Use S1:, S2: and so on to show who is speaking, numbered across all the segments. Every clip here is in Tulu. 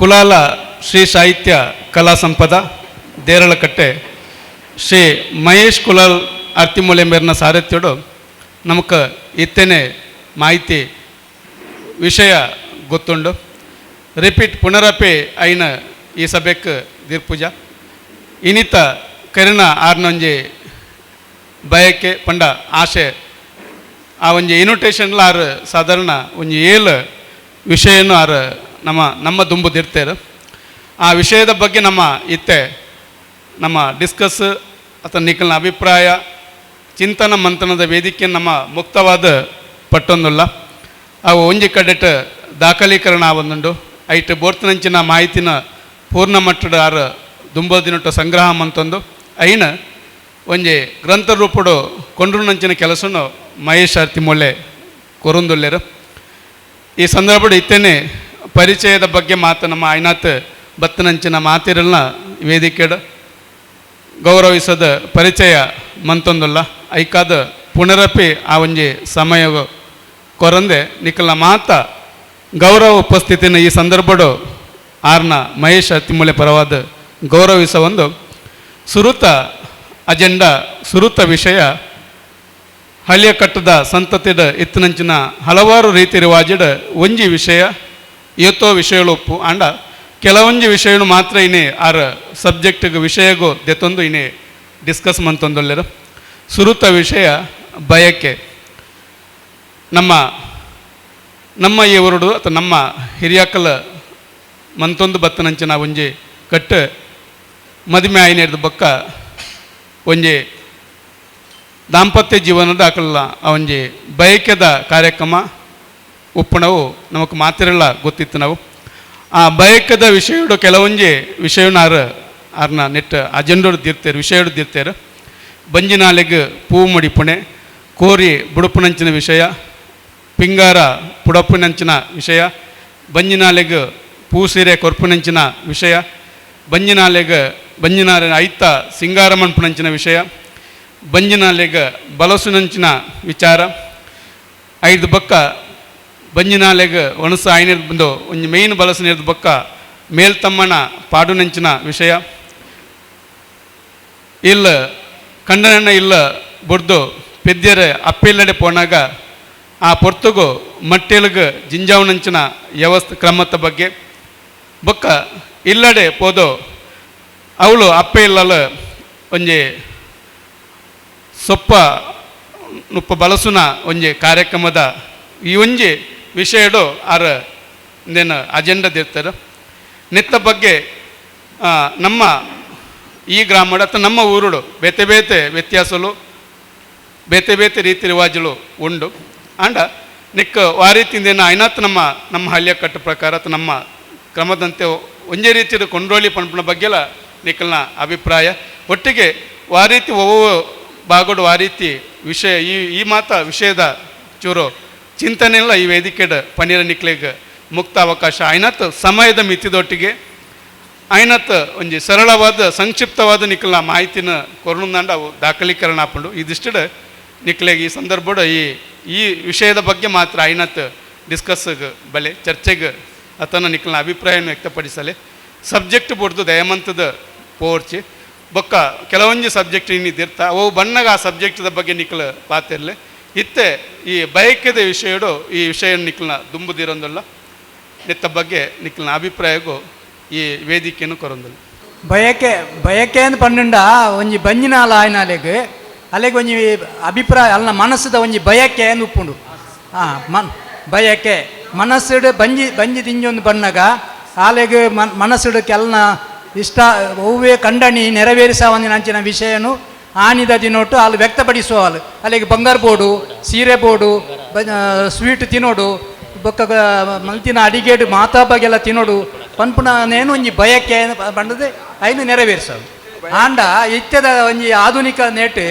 S1: ಕುಲಾಲ ಶ್ರೀ ಸಾಹಿತ್ಯ ಕಲಾ ಸಂಪದ ದೇರಳಕಟ್ಟೆ ಶ್ರೀ ಮಹೇಶ್ ಕುಲಾಲ್ ಅರ್ತಿಮೂಲೆ ಮೇರಿನ ಸಾರಥ್ಯಡು ನಮಕ್ ಇತ್ತೇನೆ ಮಾಹಿತಿ ವಿಷಯ ಗೊತ್ತುಂಡು. ರಿಪೀಟ್ ಪುನರಪಿ ಐನ ಈ ಸಭೆಕ್ ದಿರ್ಪೂಜ ಇನಿತ ಕರಿನ ಆರ್ನೊಂಜಿ ಬಯಕೆ ಪಂಡ ಆಶೆ ಆ ಒಂಜಿ ಇನ್ವಿಟೇಷನ್ಲ ಆರು ಸಾಧಾರಣ ಒಂಜಿ ಏಳು ವಿಷಯನು ಆರು ನಮ್ಮ ನಮ್ಮ ದುಂಬುದಿರ್ತಾರೆ. ಆ ವಿಷಯದ ಬಗ್ಗೆ ನಮ್ಮ ಇತ್ತೆ ನಮ್ಮ ಡಿಸ್ಕಸ್ ಅಥವಾ ನಿಖಲ್ನ ಅಭಿಪ್ರಾಯ ಚಿಂತನ ಮಂಥನದ ವೇದಿಕೆ ನಮ್ಮ ಮುಕ್ತವಾದ ಪಟ್ಟೊಂದುಲ್ಲ. ಅವು ಒಂಜಿ ಕಡೆಟ್ ದಾಖಲೀಕರಣ ಆವೊಂದುಂಡು. ಐಟ್ ಬೋರ್ತನಂಚಿನ ಮಾಹಿತಿನ ಪೂರ್ಣ ಮಟ್ಟದ ಆರು ದುಂಬದಿನೊಟ್ಟು ಸಂಗ್ರಹ ಮಂತೊಂದು ಐನ ಒಂಜಿ ಗ್ರಂಥ ರೂಪಡು ಕೊಂಡ್ರುನಂಚಿನ ಕೆಲಸನು ಮಹೇಶ್ ಅರ್ತಿಮೊಳ್ಳೆ ಕೊರುಂದುಲ್ಲೆರು. ಈ ಸಂದರ್ಭಡ್ ಇತ್ತೇನೆ ಪರಿಚಯದ ಬಗ್ಗೆ ಮಾತು ನಮ್ಮ ಐನಾತ್ ಬತ್ತನಂಚಿನ ಮಾತಿರಲ್ನ ವೇದಿಕೆಡ್ ಗೌರವಿಸದ ಪರಿಚಯ ಮಂತೊಂದುಲ್ಲ. ಐಕಾದ ಪುನರಪಿ ಆ ಒಂಜಿ ಸಮಯ ಕೊರಂದೆ ನಿಖಲ್ನ ಮಾತ ಗೌರವ ಉಪಸ್ಥಿತಿನ ಈ ಸಂದರ್ಭಡು ಆರ್ನ ಮಹೇಶ್ ಅತ್ತಿಮೂಲೆ ಪರವಾದ ಗೌರವಿಸ ಒಂದು ಸುರುತ ಅಜೆಂಡಾ ಸುರುತ ವಿಷಯ ಹಳಿಯ ಕಟ್ಟದ ಸಂತತಿದ ಇತ್ತನಂಚಿನ ಹಲವಾರು ರೀತಿ ರಿವಾಜಿಡ್ ಒಂಜಿ ವಿಷಯ ಏತೋ ವಿಷಯಗಳು ಒಪ್ಪು ಆಂಡ ಕೆಲವೊಂಜಿ ವಿಷಯನು ಮಾತ್ರ ಇನಿ ಆರ್ ಸಬ್ಜೆಕ್ಟ್ಗೆ ವಿಷಯಗೂ ದೆತ್ತೊಂದು ಇನಿ ಡಿಸ್ಕಸ್ ಮಂತೊಂದೊಲ್ಲೆರು. ಸುರುತ ವಿಷಯ ಬಯಕೆ. ನಮ್ಮ ನಮ್ಮ ಈ ಊರುಡು ಅಥವಾ ನಮ್ಮ ಹಿರಿಯಕಲ ಮಂತೊಂದು ಬತ್ತನಂಚಿನ ಒಂಜಿ ಕಟ್ಟು ಮದಿಮೆ ಆಯ್ನೇರ್ದ ಬೊಕ್ಕ ಒಂಜಿ ದಾಂಪತ್ಯ ಜೀವನದ ಅಕಲ್ಲ ಆ ಒಂಜಿ ಬಯಕೆದ ಕಾರ್ಯಕ್ರಮ ಉಪ್ಪುಣವು ನಮಕ್ ಮಾತಿರಲ್ಲ ಗೊತ್ತಿತ್ತು. ನಾವು ಆ ಬಯಕೆದ ವಿಷಯಡು ಕೆಲವೊಂಜಿ ವಿಷಯನ ಆರು ಆರ್ನ ನೆಟ್ ಅಜೆಂಡೋಡು ದಿರ್ತೇರು, ವಿಷಯಡು ದಿರ್ತೇರು. ಬಂಜಿನಾಲೆಗ್ ಪೂ ಮಡಿಪುಣೆ, ಕೋರಿ ಬುಡುಪುನಂಚಿನ ವಿಷಯ, ಪಿಂಗಾರ ಪುಡಪುನಂಚಿನ ವಿಷಯ, ಬಂಜಿನಾಲೆಗ್ ಪೂ ಸೀರೆ ಕೊರ್ಪುನಂಚಿನ ವಿಷಯ, ಬಂಜಿನಾಲೆಗ್ ಬಂಜಿನಾಲೆ ಐತ ಸಿಂಗಾರ ಮನ್ಪುನಂಚಿನ ವಿಷಯ, ಬಂಜಿನಾಲೆಗ್ ಬಲಸುನಂಚಿನ ವಿಚಾರ, ಐದು ಬೊಕ್ಕ ಬಂಜಿನಾಲೆಗ್ ಒಣಸು ಆಯ್ನಿರ್ ಬಂದು ಒಂಜಿ ಮೇಯ್ನ್ ಬಲಸುನಿರ್ದು ಬೊಕ್ಕ ಮೇಲ್ತಮ್ಮನ ಪಾಡುನಂಚಿನ ವಿಷಯ, ಇಲ್ಲ ಕಂಡನನ್ನ ಇಲ್ಲ ಬುಡ್ದು ಪೆದ್ಯರೆ ಅಪ್ಪಿಲ್ಲಡೆ ಪೋನಾಗ ಆ ಪೊರ್ತುಗು ಮಟ್ಟೆಲ್ಗ್ ಜಿಂಜಾವನಂಚಿನ ವ್ಯವಸ್ಥೆ ಕ್ರಮದ ಬಗ್ಗೆ, ಬೊಕ್ಕ ಇಲ್ಲಡೆ ಪೋದು ಅವಳು ಅಪ್ಪೆ ಇಲ್ಲಲ ಒಂಜಿ ಸೊಪ್ಪ ನುಪ್ಪ ಬಲಸುನ ಒಂಜಿ ಕಾರ್ಯಕ್ರಮದ ಈ ಒಂಜಿ ವಿಷಯಡು ಆರ ನೇನು ಅಜೆಂಡಾ ದಿರ್ತಾರೆ. ನೆತ್ತ ಬಗ್ಗೆ ನಮ್ಮ ಈ ಗ್ರಾಮಡು ಅಥವಾ ನಮ್ಮ ಊರುಡು ಬೇತೆ ಬೇತೆ ವ್ಯತ್ಯಾಸಲು, ಬೇತೆ ಬೇತೆ ರೀತಿ ರಿವಾಜುಲು ಉಂಡು. ಆಂಡ ನಿಕ್ಕ ಆ ರೀತಿಯಿಂದ ಐನಾತ್ ನಮ್ಮ ನಮ್ಮ ಹಳ್ಳಿಯ ಕಟ್ಟು ಪ್ರಕಾರ ಅಥವಾ ನಮ್ಮ ಕ್ರಮದಂತೆ ಒಂಜೇ ರೀತಿಯ ಕೊಂಡೋಳಿ ಪಂಪನ ಬಗ್ಗೆಲ ನಿಕ್ಕಲ್ನ ಅಭಿಪ್ರಾಯ ಒಟ್ಟಿಗೆ ಆ ರೀತಿ ಒವ್ವ ಬಾಗೋಡು ಆ ರೀತಿ ವಿಷಯ ಈ ಈ ಮಾತ ವಿಷಯದ ಚೂರು ಚಿಂತನೆ ಎಲ್ಲ ಈ ವೇದಿಕೆಡ್ ಪನ್ನೀರ ನಿಕ್ಲೆಗ್ ಮುಕ್ತ ಅವಕಾಶ. ಐನತ್ ಸಮಯದ ಮಿತಿದೊಟ್ಟಿಗೆ ಐನತ್ ಒಂಜಿ ಸರಳವಾದ ಸಂಕ್ಷಿಪ್ತವಾದ ನಿಕ್ಕಲ್ನ ಮಾಹಿತಿನ ಕೊರನುಂದಾಂಡ ಅವು ದಾಖಲೀಕರಣ ಆಪುಂಡು. ಇದಿಷ್ಟಡ್ ನಿಕ್ಲೆಗ್ ಈ ಸಂದರ್ಭಡ್ ಈ ಈ ವಿಷಯದ ಬಗ್ಗೆ ಮಾತ್ರ ಐನತ್ ಡಿಸ್ಕಸ್ ಬಲೆ ಚರ್ಚೆಗೆ ಆತನ ನಿಕ್ಕಲ್ನ ಅಭಿಪ್ರಾಯವನ್ನು ವ್ಯಕ್ತಪಡಿಸಲೆ. ಸಬ್ಜೆಕ್ಟ್ ಬುಡ್ದು ದಯಮಂತದ ಪೋರ್ಚಿ ಬೊಕ್ಕ ಕೆಲವೊಂಜಿ ಸಬ್ಜೆಕ್ಟ್ ಇನ್ನಿದ್ದಿರ್ತ ಅವು ಬಣ್ಣಗ ಆ ಸಬ್ಜೆಕ್ಟ್ದ ಬಗ್ಗೆ ನಿಕ್ಕಲ ಪಾತಿರ್ಲೆ. ಇತ್ತೆ ಈ ಬಯಕೆದ ವಿಷಯಡು ಈ ವಿಷಯ ನಿಕ್ಕಲ್ನ ದುಂಬುದಿರೊಂದಲ್ಲ. ನೆತ್ತ ಬಗ್ಗೆ ನಿಕ್ಕಲ್ನ ಅಭಿಪ್ರಾಯಗೂ ಈ ವೇದಿಕೆಯನ್ನು ಕೊರೊಂದಲ್ಲ.
S2: ಬಯಕೆ ಬಯಕೆ ಅಂದ್ ಪನ್ನುಂಡ ಒಂಜಿ ಬಂಜಿನಾಲ ಆಯ್ನಾಲೆಗ್ ಅಲೆಗ್ ಒಂಜಿ ಅಭಿಪ್ರಾಯ ಅಲ್ನ ಮನಸ್ಸುದ ಒಂಜಿ ಬಯಕೆ ಅಂದ್ ಉಪ್ಪುಂಡು. ಮನ್ ಬಯಕೆ ಮನಸ್ಸುಡು ಬಂಜಿ ಬಂಜಿ ದಿಂಜೊಂದು ಬಣ್ಣಗ ಆಲೆಗ್ ಮನ್ ಮನಸ್ಸುಡು ಕೆಲನ ಇಷ್ಟ ಒವ್ವೇ ಕಂಡಣಿ ನೆರವೇರಿಸವಂದಿನ ಅಂಚಿನ ವಿಷಯನು ಆನಿದ ದಿನೊಟ್ಟು ಅಲ್ಲಿ ವ್ಯಕ್ತಪಡಿಸುವಳು. ಅಲ್ಲಿಗೆ ಬಂಗಾರ ಬೋಡು, ಸೀರೆ ಬೋಡು, ಸ್ವೀಟ್ ತಿನ್ನೋಡು, ಬೊಕ್ಕ ಮಲ್ತಿನ ಅಡಿಗೆಡು ಮಾತಾ ಬಗೆಲ್ಲ ತಿನ್ನೋಡು ಪನ್ಪುನ ಒಂಜಿ ಬಯಕೆ ಪಂಡದು ಐನು ನೆರವೇರಿಸೋದು. ಆಂಡ ಇತ್ಯದ ಒಂಜಿ ಆಧುನಿಕ ನೇಟ್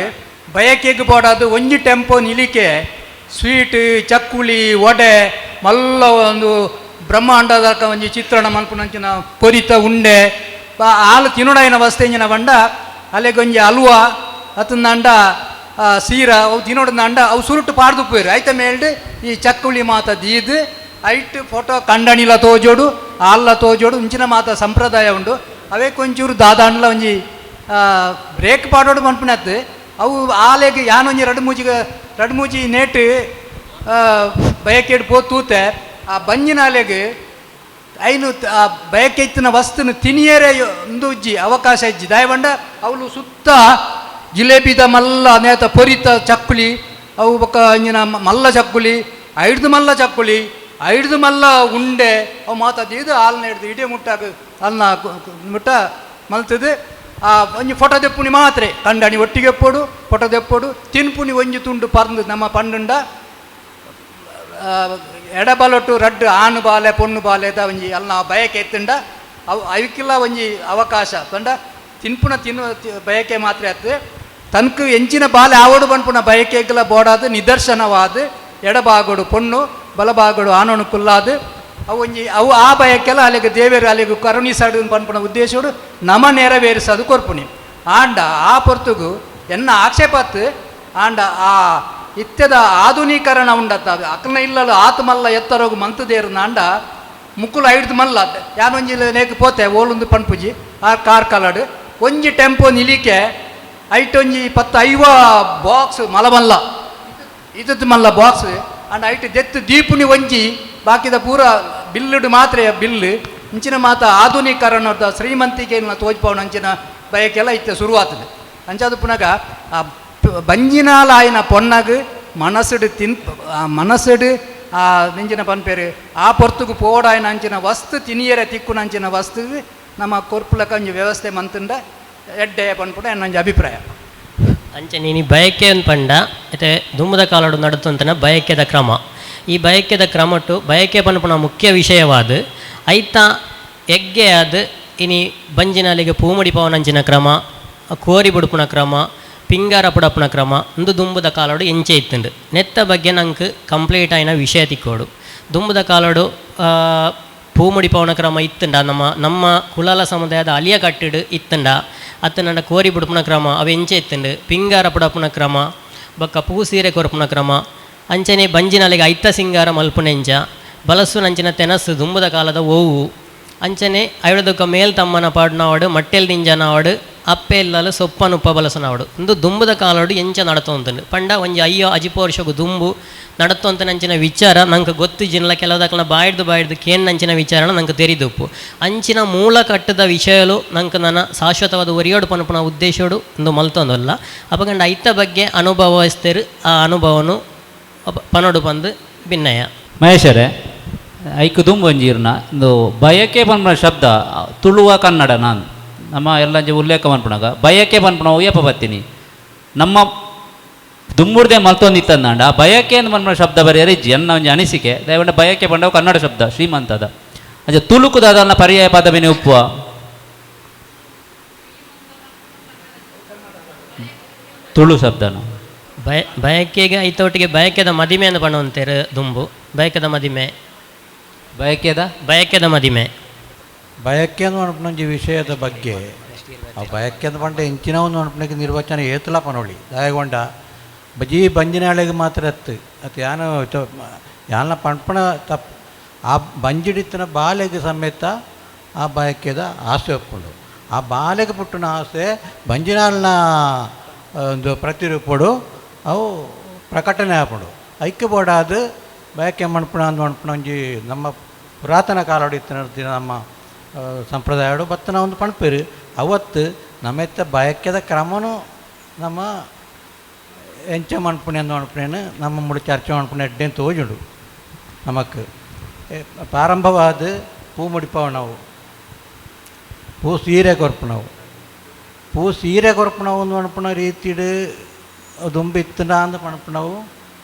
S2: ಬಯಕೆಗೆ ಬೋಡಾದು ಒಂಜಿ ಟೆಂಪೋ ನಿಲಿಕೆ ಸ್ವೀಟ್, ಚಕ್ಕುಳಿ, ವಡೆ, ಮಲ್ಲ ಒಂದು ಬ್ರಹ್ಮಾಂಡದ ಒಂಜಿ ಚಿತ್ರಣ ಮಲ್ಪುನಂಚಿನ ಪೊರಿತ ಉಂಡೆ ಆಲು ತಿನ್ನೋಡಾಯಿನ ವಸ್ತು ಎಂಜಿನ ಬಂಡ ಅಲ್ಲೆಗೊಂಜಿ ಹಲ್ವಾ ಅತಂದಾಂಡ ಸೀರ ಅವು ತಿನ್ನೋಡಂದಾಂಡ ಅವು ಸುರುಟು ಪಾಡ್ದು ಪೋಯಿರು. ಐತ ಮೇಲ್ಡ್ ಈ ಚಕ್ಕುಳಿ ಮಾತ ದೀದ್ ಐಟ್ ಫೋಟೋ ಕಂಡಣಿಲ ತೋಜೋಡು ಆಲ್ಲ ತೋಜೋಡು ಇಂಚಿನ ಮಾತ ಸಂಪ್ರದಾಯ ಉಂಡು. ಅವೇ ಕೊಂಚೂರು ದಾದಾಂಡ್ಲ ಒಂಜಿ ಬ್ರೇಕ್ ಪಾಡೋಡು ಪನ್ಪುನತ್ತು ಅವು ಆಲೆಗ್ ಯಾನೊಂಜಿ ರಡ್ಡು ಮೂಜಿ ನೇಟ್ ಬಯಕೆಡ್ ಪೋ ತೂತೆ ಆ ಬಂಜಿನಾಲೆಗ್ ಐನು ಆ ಬಯಕೆ ಇತ್ತಿನ ವಸ್ತುನು ತಿನಿಯರೆ ಒಂದು ಉಜ್ಜಿ ಅವಕಾಶ ಇಜ್ಜಿ. ದಾಯಬಂಡ ಅವಳು ಸುತ್ತ ಜಿಲೇಬಿದ ಮಲ್ಲ ನೇತ ಪೊರಿತ ಚಕ್ಕುಲಿ ಅವು ಬೊಕ್ಕ ಇಂಜಿನ ಮಲ್ಲ ಚಕ್ಕುಲಿ ಐಡ್ದು ಮಲ್ಲ ಚಕ್ಕುಲಿ ಐಡ್ದು ಮಲ್ಲ ಉಂಡೆ ಅವು ಮಾತಾದ ಹಾಲ್ನ ಹಿಡ್ದು ಇಡೀ ಮುಟ್ಟಾಗ ಅಲ್ನ ಮುಟ್ಟ ಮಲ್ತದು. ಆ ಒಂಜಿ ಫೋಟೋ ದೆಪ್ಪುನಿ ಮಾತ್ರೆ ಕಂಡಣಿ ಒಟ್ಟಿಗೆ ಎಪ್ಪೋಡು ಫೋಟೋ ದೆಪ್ಪೋಡು ತಿನ್ಪುನಿ ಒಂಜಿ ತುಂಡು ಪರ್ಂದು ನಮ್ಮ ಪಂಡುಂಡ ಎಡಬಲೊಟ್ಟು ರಡ್ಡು ಆನು ಬಾಲೆ ಪೊಣ್ಣು ಬಾಲೆದ ಒಂಜಿ ಅಲ್ಲ ಬಯಕೆ ಎತ್ತುಂಡ ಅವು ಅವಿಕ್ಕೆಲ್ಲ ಒಂಜಿ ಅವಕಾಶ ಪಂಡ ತಿನ್ಪುನ ತಿನ್ನು ಬಯಕೆ ಮಾತ್ರ ಆತು ತನಕ ಎಂಚಿನ ಬಾಲೆ ಆವಡು ಪನ್ಪುನ ಬಯಕೆಗ್ಲ ಬೋಡಾದ ನಿದರ್ಶನವಾದ ಎಡಬಾಗೋಡು ಪೊಣ್ಣು ಬಲಬಾಗೋಡು ಆನೋನು ಕುಲ್ಲಾದು ಅವು ಒಂಜಿ ಅವು ಆ ಬಯಕೆಲ್ಲ ಅಲ್ಲಿಗೆ ದೇವೇರು ಅಲ್ಲಿಗೆ ಕರುಣಿಸಾಡು ಪನ್ಪುನ ಉದ್ದೇಶೋಡು ನಮ ನೆರವೇರಿಸೋದು ಕೊರ್ಪುನಿ. ಆಂಡ ಆ ಪೊರ್ತುಗು ಎನ್ನ ಆಕ್ಷೇಪತ್ತು ಆಂಡ ಆ ಇತ್ಯದ ಆಧುನೀಕರಣ ಉಂಡತ್ತ ಅಕ್ಕನ ಇಲ್ಲಲು ಆತ್ಮಲ್ಲ ಎತ್ತರೋಗು ಮಂತದೇರು ನಾಂಡ ಮುಕ್ಕುಲು ಐಡ್ದು ಮಲ್ಲ ಯಾನೊಂಜಿ ನೇಕ್ ಪೋತೆ ಓಲೊಂದು ಪನ್ಪುಜಿ ಆ ಕಾರ್ ಕಲಡ್ ಒಂಜಿ ಟೆಂಪೋ ನಿಲಿಕೆ ಐಟೊಂಜಿ 10-50 ಬಾಕ್ಸ್ ಮಲಮಲ್ಲ ಇದ್ದದ್ದು ಮಲ್ಲ ಬಾಕ್ಸ್ ಅಂಡ್ ಐಟ್ ದೆತ್ತು ದೀಪುನಿ ಒಂಜಿ ಬಾಕಿದ ಪೂರ ಬಿಲ್ಲುಡು ಮಾತ್ರ ಬಿಲ್ಲು ಇಂಚಿನ ಮಾತ ಆಧುನೀಕರಣದ ಶ್ರೀಮಂತಿಕೆ ತೋಜ್ಪವನ ಅಂಚಿನ ಬಯಕೆಲ್ಲ ಇತ್ತೆ ಶುರುವಾತದೆ. ಅಂಚಾದ ಪುನಗ ಆ ಬಂಜಿನಾಲಾಯಿನ ಪೊನ್ನಗ್ ಮನಸ್ಸುಡು ತಿನ್ ಆ ಮನಸ್ಸುಡು ಆ ನಿಂಚಿನ ಪನ್ಪೇರು ಆ ಪೊರ್ತುಗು ಪೋಡಾಯಿನ ಅಂಚಿನ ವಸ್ತು ತಿನಿಯರೆ ತಿಕ್ಕುನ ಅಂಚಿನ ವಸ್ತು ನಮ್ಮ ಕೊರ್ಪುಲಕ ಒಂಜಿ ವ್ಯವಸ್ಥೆ ಮಂತುಂಡ ಎಡ್ಡೆ ಪನ್ಪುಡ ಎನ್ನೊಂಜಿ ಅಭಿಪ್ರಾಯ.
S3: ಅಂಚೆ ನೀನು ಬಯಕೆ ಪಂಡ ಇತ್ತೆ ದುಮ್ಮದ ಕಾಲಡು ನಡತಂತನ ಬಯಕೆದ ಕ್ರಮ. ಈ ಬಯಕೆದ ಕ್ರಮಟ್ಟು ಬಯಕೆ ಪನ್ಪುನ ಮುಖ್ಯ ವಿಷಯವಾದ ಐತ ಎಗ್ಗೆ ಆದ ಇನಿ ಬಂಜಿನಾಲಿಗೆ ಪೂಮಡಿ ಪವನಂಚಿನ ಕ್ರಮ, ಕೋರಿ ಬುಡುಪುನ ಕ್ರಮ, ಪಿಂಗಾರ ಪುಡಪುನ ಕ್ರಮ ಇಂದು ದುಂಬುದ ಕಾಲೋಡು ಎಂಚೆ ಇತ್ತುಂಡು. ನೆತ್ತ ಬಗ್ಗೆ ನಂಗೆ ಕಂಪ್ಲೀಟ್ ಆಯಿನ ವಿಷಯ ತಿಕ್ಕೋಡು. ದುಂಬುದ ಕಾಲೋಡು ಪೂಮುಡಿ ಪವನ ಕ್ರಮ ಇತ್ತುಂಡ ನಮ್ಮ ನಮ್ಮ ಕುಲಾಲ ಸಮುದಾಯದ ಅಲಿಯ ಕಟ್ಟಿಡು ಇತ್ತುಂಡ ಅತ್ತ ನನ್ನ ಕೋರಿ ಬುಡುಪುನ ಕ್ರಮ ಅವು ಎಂಚೆ ಇತ್ತುಂಡು, ಪಿಂಗಾರ ಪುಡಪುನ ಕ್ರಮ ಬೊಕ್ಕ ಪೂ ಸೀರೆ ಕೊರಪುನ ಕ್ರಮ ಅಂಚನೆ ಬಂಜಿನಲ್ಲಿಗೆ ಐತ ಸಿಂಗಾರ ಮಲ್ಪುನೆಂಚ ಬಲಸುನಂಚಿನ ತೆನಸು ದುಂಬುದ ಕಾಲದ ಓವು ಅಂಚನೆ ಐಡದೊಕ್ಕ ಮೇಲ್ ತಮ್ಮನ ಪಾಡ್ನವಾಡು ಮಟ್ಟೆಲ್ ದಿಂಜನವಾಡು ಅಪ್ಪೆ ಇಲ್ಲಲು ಸೊಪ್ಪನುಪ್ಪ ಬಲಸನವಾಡು ಇಂದು ದುಂಬುದ ಕಾಲೋಡು ಎಂಚ ನಡತೊಂತುಂಡು. ಪಂಡ ಒಂಜಿ ಅಯ್ಯೋ ಅಜಿಪೋರ್ಷಗು ದುಂಬು ನಡತೊಂತನಂಚಿನ ವಿಚಾರ ನಂಗೆ ಗೊತ್ತು ಜಿನ್ಲ ಕೆಲವುದಕ್ಕನ ಬಾಯ್ದು ಬಾಯ್ದು ಕೇನ್ನಂಚಿನ ವಿಚಾರನ ನಂಗೆ ತೆರಿದುಪ್ಪು ಅಂಚಿನ ಮೂಲ ಕಟ್ಟದ ವಿಷಯಲು ನಂಗೆ ನನ್ನ ಶಾಶ್ವತವಾದ ಒರಿಯೋಡು ಪನ್ಪುನ ಉದ್ದೇಶೋಡು ಇಂದು ಮಲ್ತೊಂದಲ್ಲ. ಅಪಗಂಡ ಐತ ಬಗ್ಗೆ ಅನುಭವಿಸ್ತೇರು ಆ ಅನುಭವನು ಪನೋಡು ಬಂದು ಭಿನ್ನಯ.
S4: ಮಹೇಶರೇ ಐಕು ದುಂಬು ಒಂಜಿ ಇರ್ನ ಇಂದು ಬಯಕೆ ಪನ್ಪುನ ಶಬ್ದ ತುಳುವ ಕನ್ನಡ ನಾನು ನಮ್ಮ ಎಲ್ಲ ಉಲ್ಲೇಖ ಮನ್ಪುನಾಗ ಬಯಕೆ ಪನ್ಪುನ ಉಯ್ಯಪ್ಪ ಬತ್ತೀನಿ ನಮ್ಮ ದುಂಬುಡ್ದೆ ಮಲ್ತೊಂದಿತ್ತಂದಾಂಡ ಆ ಬಯಕೆ ಅಂತ ಪನ್ಪುನ ಶಬ್ದ ಬರೆಯರೆ ಇಜ್ಜಿ ಎನ್ನ ಒಂಜಿ ಅನಿಸಿಕೆ. ದಯವಂಡ ಬಯಕೆ ಪಂಡವು ಕನ್ನಡ ಶಬ್ದ ಶ್ರೀಮಂತದ ಅಂಚ ತುಳುಕುದಾದನ್ನ ಪರ್ಯಾಯ ಪದ ಬೇನೆ ಉಪ್ಪುವ ತುಳು ಶಬ್ದನ
S3: ಬಯಕೆಗೆ ಐತೊಟ್ಟಿಗೆ ಬಯಕೆದ ಮದಿಮೆ ಅಂತ ಪಣ್ಣವಂತೇರು ದುಂಬು ಬಯಕೆದ ಮದಿಮೆ
S4: ಬಯಕೆದ
S3: ಬಯಕೆದ ಮದಿಮೆ
S5: ಬಯಕೆ ಪನ್ಪುನಂಜಿ ವಿಷಯದ ಬಗ್ಗೆ ಆ ಬಯಕೆ ಅಂತ ಪಂಡ ಎಂಚಿನ ಒಂದು ಪನ್ಪುನಕ್ಕೆ ನಿರ್ವಚನ ಏತುಲ ಪನೊಳಿ ದಾಯಗೊಂಡ ಬಜೀ ಬಂಜಿನಾಳೆಗೆ ಮಾತ್ರ ಅತ್ತು ಅತ್ತು ಯಾನ ಯಾನ ಪನ್ಪುನ ತಪ್ಪು ಆ ಬಂಜಿಡಿತ್ತಿನ ಬಾಲೆಗೆ ಸಮೇತ ಆ ಬಯಕೆದ ಆಸೆ ಒಪ್ಪುಂಡು. ಆ ಬಾಲೆಗೆ ಪುಟ್ಟುನ ಆಸೆ ಬಂಜಿನಾಲ್ನ ಒಂದು ಪ್ರತಿರೂಪಡು ಅವು ಪ್ರಕಟಣೆ ಆಪುಂಡು. ಐಕ್ಯ ಬೋಡಾದ ಬಯಕೆ ಮನ್ಪುಣ ಅಂದ್ ಮನ್ಪುಣ ಒಂಜಿ ನಮ್ಮ ಪುರಾತನ ಕಾಲಡು ಇತ್ತಿನ ನಮ್ಮ ಸಂಪ್ರದಾಯಡು ಬತ್ತನ ಒಂದು ಪಣ್ಪೇರು ಅವತ್ತು ನಮ್ಮೆತ್ತ ಬಯಕೆದ ಕ್ರಮನು ನಮ್ಮ ಎಂಚ ಮನ್ಪುಣೆ ಅಂದ್ ಮನ್ಪುಣೇನು ನಮ್ಮ ಮುಡಿ ಚರ್ಚೆ ಮನ್ಪುಣೆ ಎಡ್ಡೆನ್ ತೋಜುಂಡು. ನಮಕ್ ಪ್ರಾರಂಭವಾದ ಪೂ ಮುಡಿಪವನವು ಪೂ ಸೀರೆ ಕೊರ್ಪುನವು ಪೂ ಸೀರೆ ಕೊರ್ಪುನವು ಒಂದು ಮನ್ಪುನ ರೀತಿಡು ದುಂಬಿತ್ತುಂಡ ಅಂದ್ ಪನ್ಪುನವು.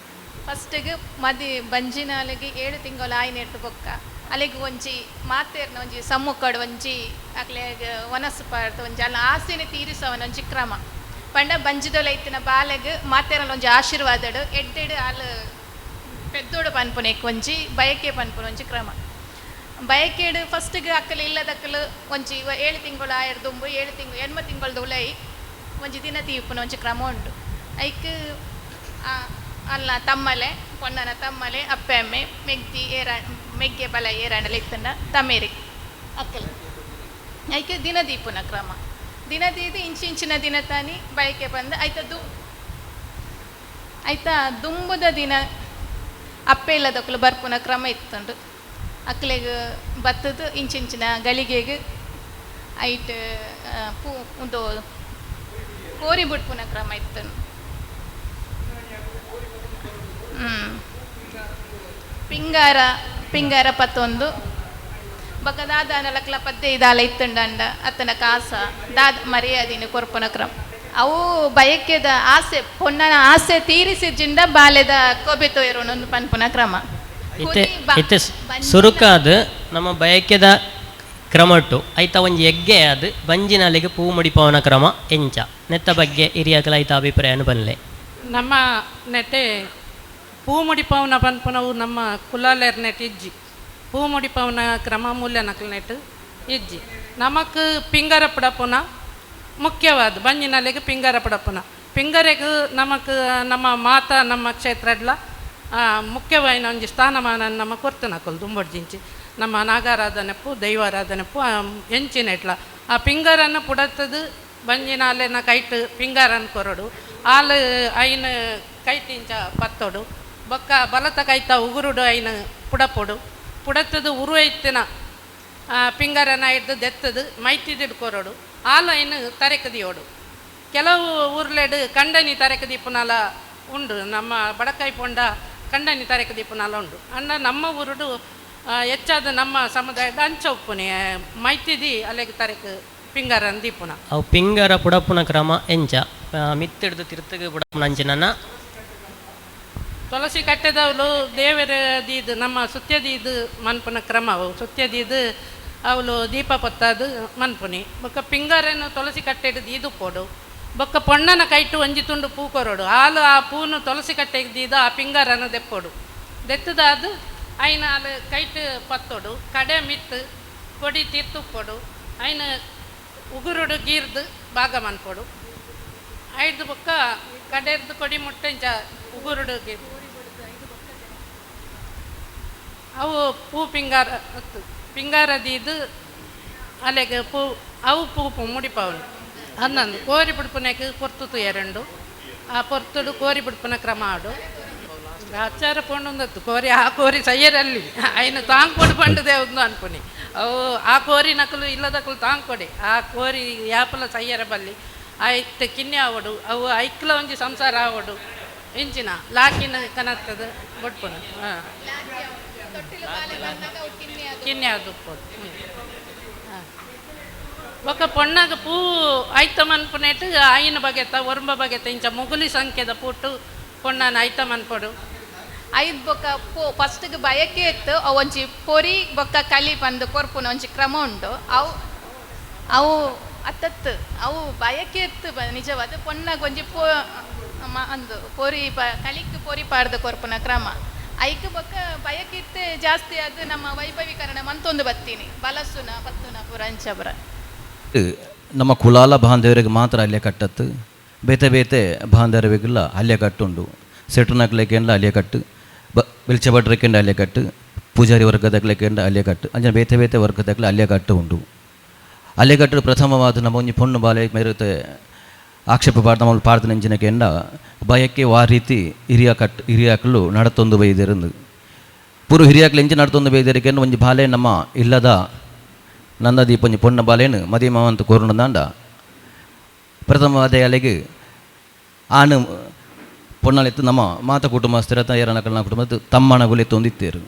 S6: ಫಸ್ಟಿಗೆ ಮದಿ ಬಂಜಿನಾಲಿಗೆ 7 ತಿಂಗಳು ಆಯ್ನೆಟ್ಟು ಬೊಕ್ಕ ಅಲ್ಲಿಗೆ ಒಂಜಿ ಮಾತೇರ್ನ ಒಂಜಿ ಸಮ್ಮುಖಡ್ ಒಂಜಿ ಅಕ್ಲೆಗ್ ವನಸು ಪಾಡ್ದು ಒಂಜಿ ಅಲ್ಲ ಆಸೆನೆ ತೀರಿಸವನ ಒಂಜಿ ಕ್ರಮ ಪಂಡ ಬಂಜಿದೊಲ ಇತ್ತಿನ ಬಾಲೆಗ್ ಮಾತೇರನ ಒಂಜಿ ಆಶೀರ್ವಾದಡು ಎಡ್ಡೆಡು ಅಲ್ ಪೆದ್ದೋಡು ಪನ್ಪುನೆಕ್ ಒಂಜಿ ಬಯಕೆ ಪನ್ಪುನ ಒಂಜಿ ಕ್ರಮ. ಬಯಕೆಡು ಫಸ್ಟಿಗೆ ಅಕ್ಕಲು ಇಲ್ಲದಕ್ಕಲು ಒಂಜಿ 7 ತಿಂಗಳು ಆಯರ್ ದುಂಬು 7 ತಿಂಗಳು 8 ತಿಂಗಳದ ಉಲೈ ಒಂಜಿ ದಿನ ತೀಪುನ ಒಂಜಿ ಕ್ರಮ ಉಂಟು. ಐಕ್ ಅಲ್ಲ ತಮ್ಮಲೆ ಪೊಣ್ಣನ ತಮ್ಮಲೆ ಅಪ್ಪೆ ಅಮ್ಮೆ ಮೆಗ್ದಿ ಏರ ಮೆಗ್ಗೆ ಬಲ ಏರಾಂಡಲ ಇತ್ತಂಡ ತಮೇರಿ ಅಕ್ಕಲ್ ಐಕೆ ದಿನ ದೀಪುನ ಕ್ರಮ. ದಿನ ದೀದು ಇಂಚಿಂಚಿನ ದಿನ ತಾನಿ ಬಯಕೆ ಬಂದು ಐತ ಐತ ದುಂಬುದ ದಿನ ಅಪ್ಪೆ ಇಲ್ಲದಕ್ಕಲು ಬರ್ಪುನ ಕ್ರಮ ಇತ್ತುಂಡು. ಅಕ್ಲೆಗ್ ಬತ್ತದು ಇಂಚಿಂಚಿನ ಗಳಿಗೆಗ್ ಐಟ್ ಪೂ ಉಂದು ಕೋರಿ ಬಿಡ್ಪುನ ಕ್ರಮ ಇತ್ತು. ಪಿಂಗಾರ ಪಿಂಗಾರ ಪತ್ತೊಂದು ಬೊಕ ದಾದಾನಲಕ್ಲ ಪದ್ದೆ ಇದಾಲ ಇತ್ತುಂಡಂಡ ಅತ್ತನ ಕಾಸ ದಾದ ಮರ್ಯಾದಿನ ಕೊರ್ಪುನ ಕ್ರಮ. ಅವು ಬಯಕೆದ ಆಸೆ ಪೊಣ್ಣನ ಆಸೆ ತೀರಿಸಿಜಿಂದ ಬಾಲೆದ ಕೊಬೆ ತೋಯರೋಣ ಪನ್ಪುನ ಕ್ರಮ.
S3: ಇತ್ತೆ ಇತ್ತೆ ಸುರುಕಾದ ನಮ್ಮ ಬಯಕೆದ ಕ್ರಮಟ್ಟು ಐತ ಒಂಜಿ ಎಗ್ಗೆ ಅದು ಬಂಜಿನಲ್ಲಿಗೆ ಪೂ ಮುಡಿಪವನ ಕ್ರಮ ಎಂಚ ನೆತ್ತ ಬಗ್ಗೆ ಹಿರಿಯಕಲ ಐತ ಅಭಿಪ್ರಾಯನು ಬನ್ಲೆ.
S7: ನಮ್ಮ ನೆಟೆ ಪೂ ಮುಡಿಪವನ ಪನ್ಪುನವು ನಮ್ಮ ಕುಲಾಲೆರ್ ನೆಟ್ ಇಜ್ಜಿ. ಪೂ ಮುಡಿಪವನ ಕ್ರಮ ಮೂಲ್ಯ ನಕಲ್ ನೆಟ್ ಇಜ್ಜಿ. ನಮಕ್ ಪಿಂಗರ ಪುಡಪುನ ಮುಖ್ಯವಾದ ಬಂಜಿನಲ್ಲಿಗೆ ಪಿಂಗರ ಪುಡಪುನ ಪಿಂಗರೆಗ್ ನಮಕ್ ನಮ್ಮ ಮಾತಾ ನಮ್ಮ ಕ್ಷೇತ್ರಡ್ಲ ಮುಖ್ಯವಾಯಿನ ಒಂಜಿ ಸ್ಥಾನಮಾನ ನಮ್ಮ ಕೊರ್ತನಕುಲು ದುಂಬೊಡ್ಜಿಂಚಿ ನಮ್ಮ ನಾಗಾರಾಧನೆಪ್ಪು ದೈವಾರಾಧನೆಪ್ಪು ಎಂಚಿನೆಟ್ಲ ಆ ಪಿಂಗರನ್ನು ಪುಡತ್ತದು ಬಂಜಿನಾಲೆನ ಕೈಟ್ ಪಿಂಗಾರನ್ ಕೊರಡು ಆಲು ಐನ್ ಕೈಟಿಂಚ ಪತ್ತೊಡು ಬೊಕ್ಕ ಬಲತ ಕೈತ ಉಗುರುಡು ಐನ್ ಪುಡಪೊಡು ಪುಡತ್ತದು ಉರು ಐತಿನ ಪಿಂಗಾರನ ಹಿಡ್ದು ದೆತ್ತದು ಮೈತಿದಿಡ್ ಕೊರಡು ಆಲು ಐನ್ ತರೆಕದಿಯೋಡು. ಕೆಲವು ಊರ್ಲೆಡ್ ಕಂಡನಿ ತರೆಕ ದೀಪುನಾಲ ಉಂಡು, ನಮ್ಮ ಬಡಕಾಯಿ ಪೊಂಡ ಕಂಡನಿ ತರೆಕ ದೀಪುನಾಲ ಉಂಡು. ಅಂಡ ನಮ್ಮ ಊರುಡು ಹೆಚ್ಚಾದ ನಮ್ಮ ಸಮುದಾಯದ ಅಂಚ ಉಪ್ಪುನಿ ಮೈತಿದಿ ಅಲೆಗ್ ತರೆಕ್ ಪಿಂಗಾರನ್ ದೀಪುನ.
S3: ಅವು ಪಿಂಗಾರ ಪುಡಪುನ ಕ್ರಮ ಎಂಚ ಮಿತ್ತಿಡ್ದು ತಿರ್ತಗ ಪುಡಪುನ ಅಂಚಿನ
S7: ತುಳಸಿ ಕಟ್ಟೆದವಳು ದೇವರ ದೀದು ನಮ್ಮ ಸುತ್ಯದೀದು ಮನ್ಪುನ ಕ್ರಮ. ಅವು ಸುತ್ಯದೀದು ಅವಳು ದೀಪ ಪೊತ್ತಾದು ಮನ್ಪುನಿ. ಬೊಕ್ಕ ಪಿಂಗಾರನ್ನು ತುಳಸಿ ಕಟ್ಟೆಡ್ ದೀದು ಪೋಡು ಬೊಕ್ಕ ಪೊಣ್ಣನ ಕೈಟು ಒಂಜಿ ತುಂಡು ಪೂ ಕೊರಡು ಆಲು ಆ ಪೂನು ತುಳಸಿ ಕಟ್ಟೆಗೆ ದೀದು ಆ ಪಿಂಗಾರನ್ನು ದೆಪ್ಪೊಡು ದೆತ್ತದಾದು ಐನ ಆಲು ಕೈಟು ಪತ್ತೊಡು ಕಡೆ ಮಿತ್ತು ಕೊಡಿ ತೀರ್ತುಪ್ಪೊಡು ಐನ ಉಗುರುಡು ಗೀರ್ದು ಭಾಗ ಮನ್ಪೊಡು ಐದು ಬೊಕ್ಕ ಕಡೆರ್ದು ಕೊಡಿ ಮುಟ್ಟೆಂಚ ಉಗುರುಡು ಗೀರ್ದು ಅವು ಪೂ ಪಿಂಗಾರ ಪಿಂಗಾರ ದೀದು ಅಲೆಗೆ ಪೂ ಅವು ಪೂ ಪೂ ಮುಡಿಪವನು ಅನ್ನಂದು ಕೋರಿ ಬಿಡ್ಪುನಕ್ಕೆ ಪೊರ್ತು ತುಯರಂಡು ಆ ಪೊರ್ತುಡು ಕೋರಿ ಬಿಡ್ಪುನ ಕ್ರಮ ಆಡು ಆಚಾರ ಪೋಂಡೊಂದತ್ತು ಕೋರಿ ಆ ಕೋರಿ ಸಯ್ಯರಲ್ಲಿ ಐನ ತಾಂಕೊಡು ಪಂಡದೆ ಒಂದು ಅನ್ಪುನಿ ಅವು ಆ ಕೋರಿ ನಕಲು ಇಲ್ಲದಕಲು ತಾಂಕೊಡೆ ಆ ಕೋರಿ ಯಾಪಲ ಸಯ್ಯರ ಬಲ್ಲಿ ಐತ್ ಕಿನ್ನೆ ಆವಡು ಅವು ಐಕ್ಲ ಒಂಜಿ ಸಂಸಾರ ಆವಡು ಇಂಚಿನ ಲಾಕಿನ ಕನತ್ತದ ಬೊಟ್ಪುನ ಹಾಂ ಕಿನ್ನೆ ಅದು ಹಾಂ ಬೊಕ್ಕ ಪೊಣ್ಣಗ ಪೂ ಐತ ಮನ್ಪುನೇಟ್ ಆಯಿನ ಬಗೆತ ಒರ್ಂಬ ಬಗೆತ ಇಂಚ ಮುಗುಲಿ ಸಂಖ್ಯೆದ ಪೂಟು ಪೊಣ್ಣನ ಐತ ಮನ್ಪೊಡು.
S6: ಐದು ಬೊಕ್ಕ ಪೋ ಫಸ್ಟ್ಗೆ ಬಯಕೆ ಇತ್ತು ಅವು ಒಂಜಿ ಪೊರಿ ಬೊಕ್ಕ ಕಲಿ ಬಂದು ಕೊರ್ಪುನ ಒಂಜಿ ಕ್ರಮ ಉಂಡು. ಅವು ಅವು ಅತ್ತತ್ತು ಅವು ಬಯಕೆ ಇತ್ತು ನಿಜವಾದ ಪೊಣ್ಣಗ ಒಂಜಿ ಪೋ ಅಂದು ಪೊರಿ ಕಲಿಕ್ ಪೊರಿ ಪಾಡ್ದು ಕೊರ್ಪುನ ಕ್ರಮ. ಐಕ್ ಬೊಕ್ಕ ಬಯಕೆ ಇತ್ತೆ ಜಾಸ್ತಿ ಅದು ನಮ್ಮ ವೈಭವೀಕರಣ ಮಂತೊಂದು ಬತ್ತೀನಿ ಬಲಸುನ ಪತ್ತುನ ಪುರ ಅಂಚಪುರ.
S8: ನಮ್ಮ ಕುಲಾಲ ಬಾಂಧವರಿಗೆ ಮಾತ್ರ ಅಲ್ಲೇ ಕಟ್ಟತ್ತು ಬೇತೆ ಬೇತೆ ಬಾಂಧವರಿಗೆಲ್ಲ ಅಲ್ಲೇ ಕಟ್ಟುಂಡು. ಸೆಟ್ರನಕ್ಲೆಕೆಂಡ ಅಲ್ಲೇ ಕಟ್ಟು ಬೆಲ್ಚ ಭಟ್ರಕ್ಕೆಂಡ ಅಲ್ಲೇ ಕಟ್ಟು ಪೂಜಾರಿ ವರ್ಗದಕ್ಲೆಕೆಂಡ ಅಲ್ಲೇ ಕಟ್ಟು ಅಂಚನೆ ಬೇತೆ ಬೇತೆ ವರ್ಗದಕ್ಲೆ ಅಲ್ಲೇ ಕಟ್ಟು ಉಂಡು. ಅಲ್ಲೇ ಕಟ್ಟು ಪ್ರಥಮವಾದ ನಮ್ಮ ಒಂಜಿ ಪೊಣ್ಣು ಬಾಲೆ ಮೇರುತ್ತೆ ಆಕ್ಷೇಪ ಪಾಡ್ದ ನಮ್ಮ ಪಾಡ್ದ ನೆಂಚಿನಕೆಂಡ ಬಯಕೆ ವಾ ರೀತಿ ಹಿರಿಯ ಕಟ್ ಹಿರಿಯಾಕಲು ನಡತೊಂದು ಬೈದಿರಂದು ಪೂರ್ವ ಹಿರಿಯಾಕ್ಲು ಎಂಚ ನಡತೊಂದು ಬೈದಿರಕೆಂದು ಒಂಜಿ ಬಾಲೆ ನಮ್ಮ ಇಲ್ಲದ ನಂದದೀಪ ಒಂಜಿ ಪೊಣ್ಣ ಬಾಲೇನು ಮದಿಮ ಅಂತ ಕೋರುಂಡ ಪ್ರಥಮವಾದ ಅಲೆಗೆ ಆನು ಪೊಣ್ಣಲೆತ್ತು ನಮ್ಮ ಮಾತ ಕುಟುಂಬಸ್ಥರ ಏರನಕಲ್ನ ಕುಟುಂಬ ತಮ್ಮನ ಗುಲೆತ್ತು ಒಂದಿತ್ತೇರು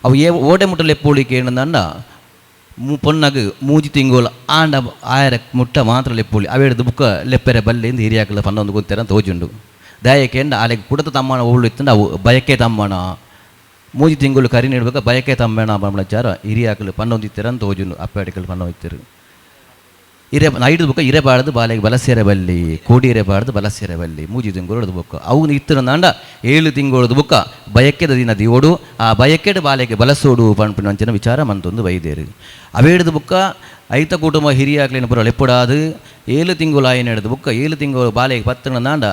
S8: ಅವು ಏ ಓಡೆ ಮುಟ್ಟಲೆ ಎಪ್ಪೋಳಿಕೆ ಏನಂದಂಡ ಪೊಣ್ಣಗ್ ಮೂಜಿ ತಿಂಗೋಲು ಆಂಡ ಆಯರ ಮುಟ್ಟ ಮಾತ್ರ ಲೆಪ್ಪೋಳಿ ಅವೇಡ್ದು ಬುಕ್ಕ ಲೆಪ್ಪೆರೆ ಬಲ್ಲೆ ಹಿರಿಯಾಕಲ ಪನ್ನೊಂದು ಗೊತ್ತೆರ ಅಂತ ತೋಜುಂಡು. ದಯಕೆಂಡ ಆಲೆಗ್ ಕುಡತ ತಮ್ಮನ ಓಳು ಇತ್ತಂಡ ಅವು ಬಯಕೆ ತಮ್ಮನ ಮೂಜಿ ತಿಂಗಳು ಕರಿ ನೀಡ್ಬೇಕ ಬಯಕೆ ತಮ್ಮನ ಬಂಬಳಚಾರ ಹಿರಿಯಾಕಲು ಪನ್ನೊಂದಿತ್ತೆರ ಅಂತ ತೋಜುಂಡು ಅಪ್ಪಾಡಿಕಲು ಪನ್ನೊಂದಿತ್ತರು. ಇರೆ ಐದು ಬುಕ್ಕ ಇರಬಾರ್ದು ಬಾಲೆಗೆ ಬಲಸೆರೆ ಬಲ್ಲಿ ಕೋಡಿ ಇರಬಾರ್ದು ಬಲಸೆರೆ ಬಲ್ಲಿ ಮೂಜಿ ತಿಂಗಳು ಬುಕ್ಕ ಅವು ಇತ್ತಿರಂದಾಂಡ 7 ತಿಂಗಳದ ಬುಕ್ಕ ಬಯಕೆದ ದಿನ ದಿಯೋಡು ಆ ಬಯಕೆದ ಬಾಲೆಗೆ ಬಲಸೋಡು ಪನ್ಪಿನ ವಿಚಾರ ಮಂತೊಂದು ಬೈದೇರು. ಅವೇಡ್ದು ಬುಕ್ಕ ಐತ ಕುಟುಂಬ ಹಿರಿಯಾಕ್ಲಿನ ಪುರ ಲೆಪ್ಪುಡಾದು 7 ತಿಂಗಳು ಆಯ್ನ ಹಿಡ್ದು ಬುಕ್ಕ 7 ತಿಂಗಳು ಬಾಲೆಗೆ ಪತ್ತನದಾಂಡ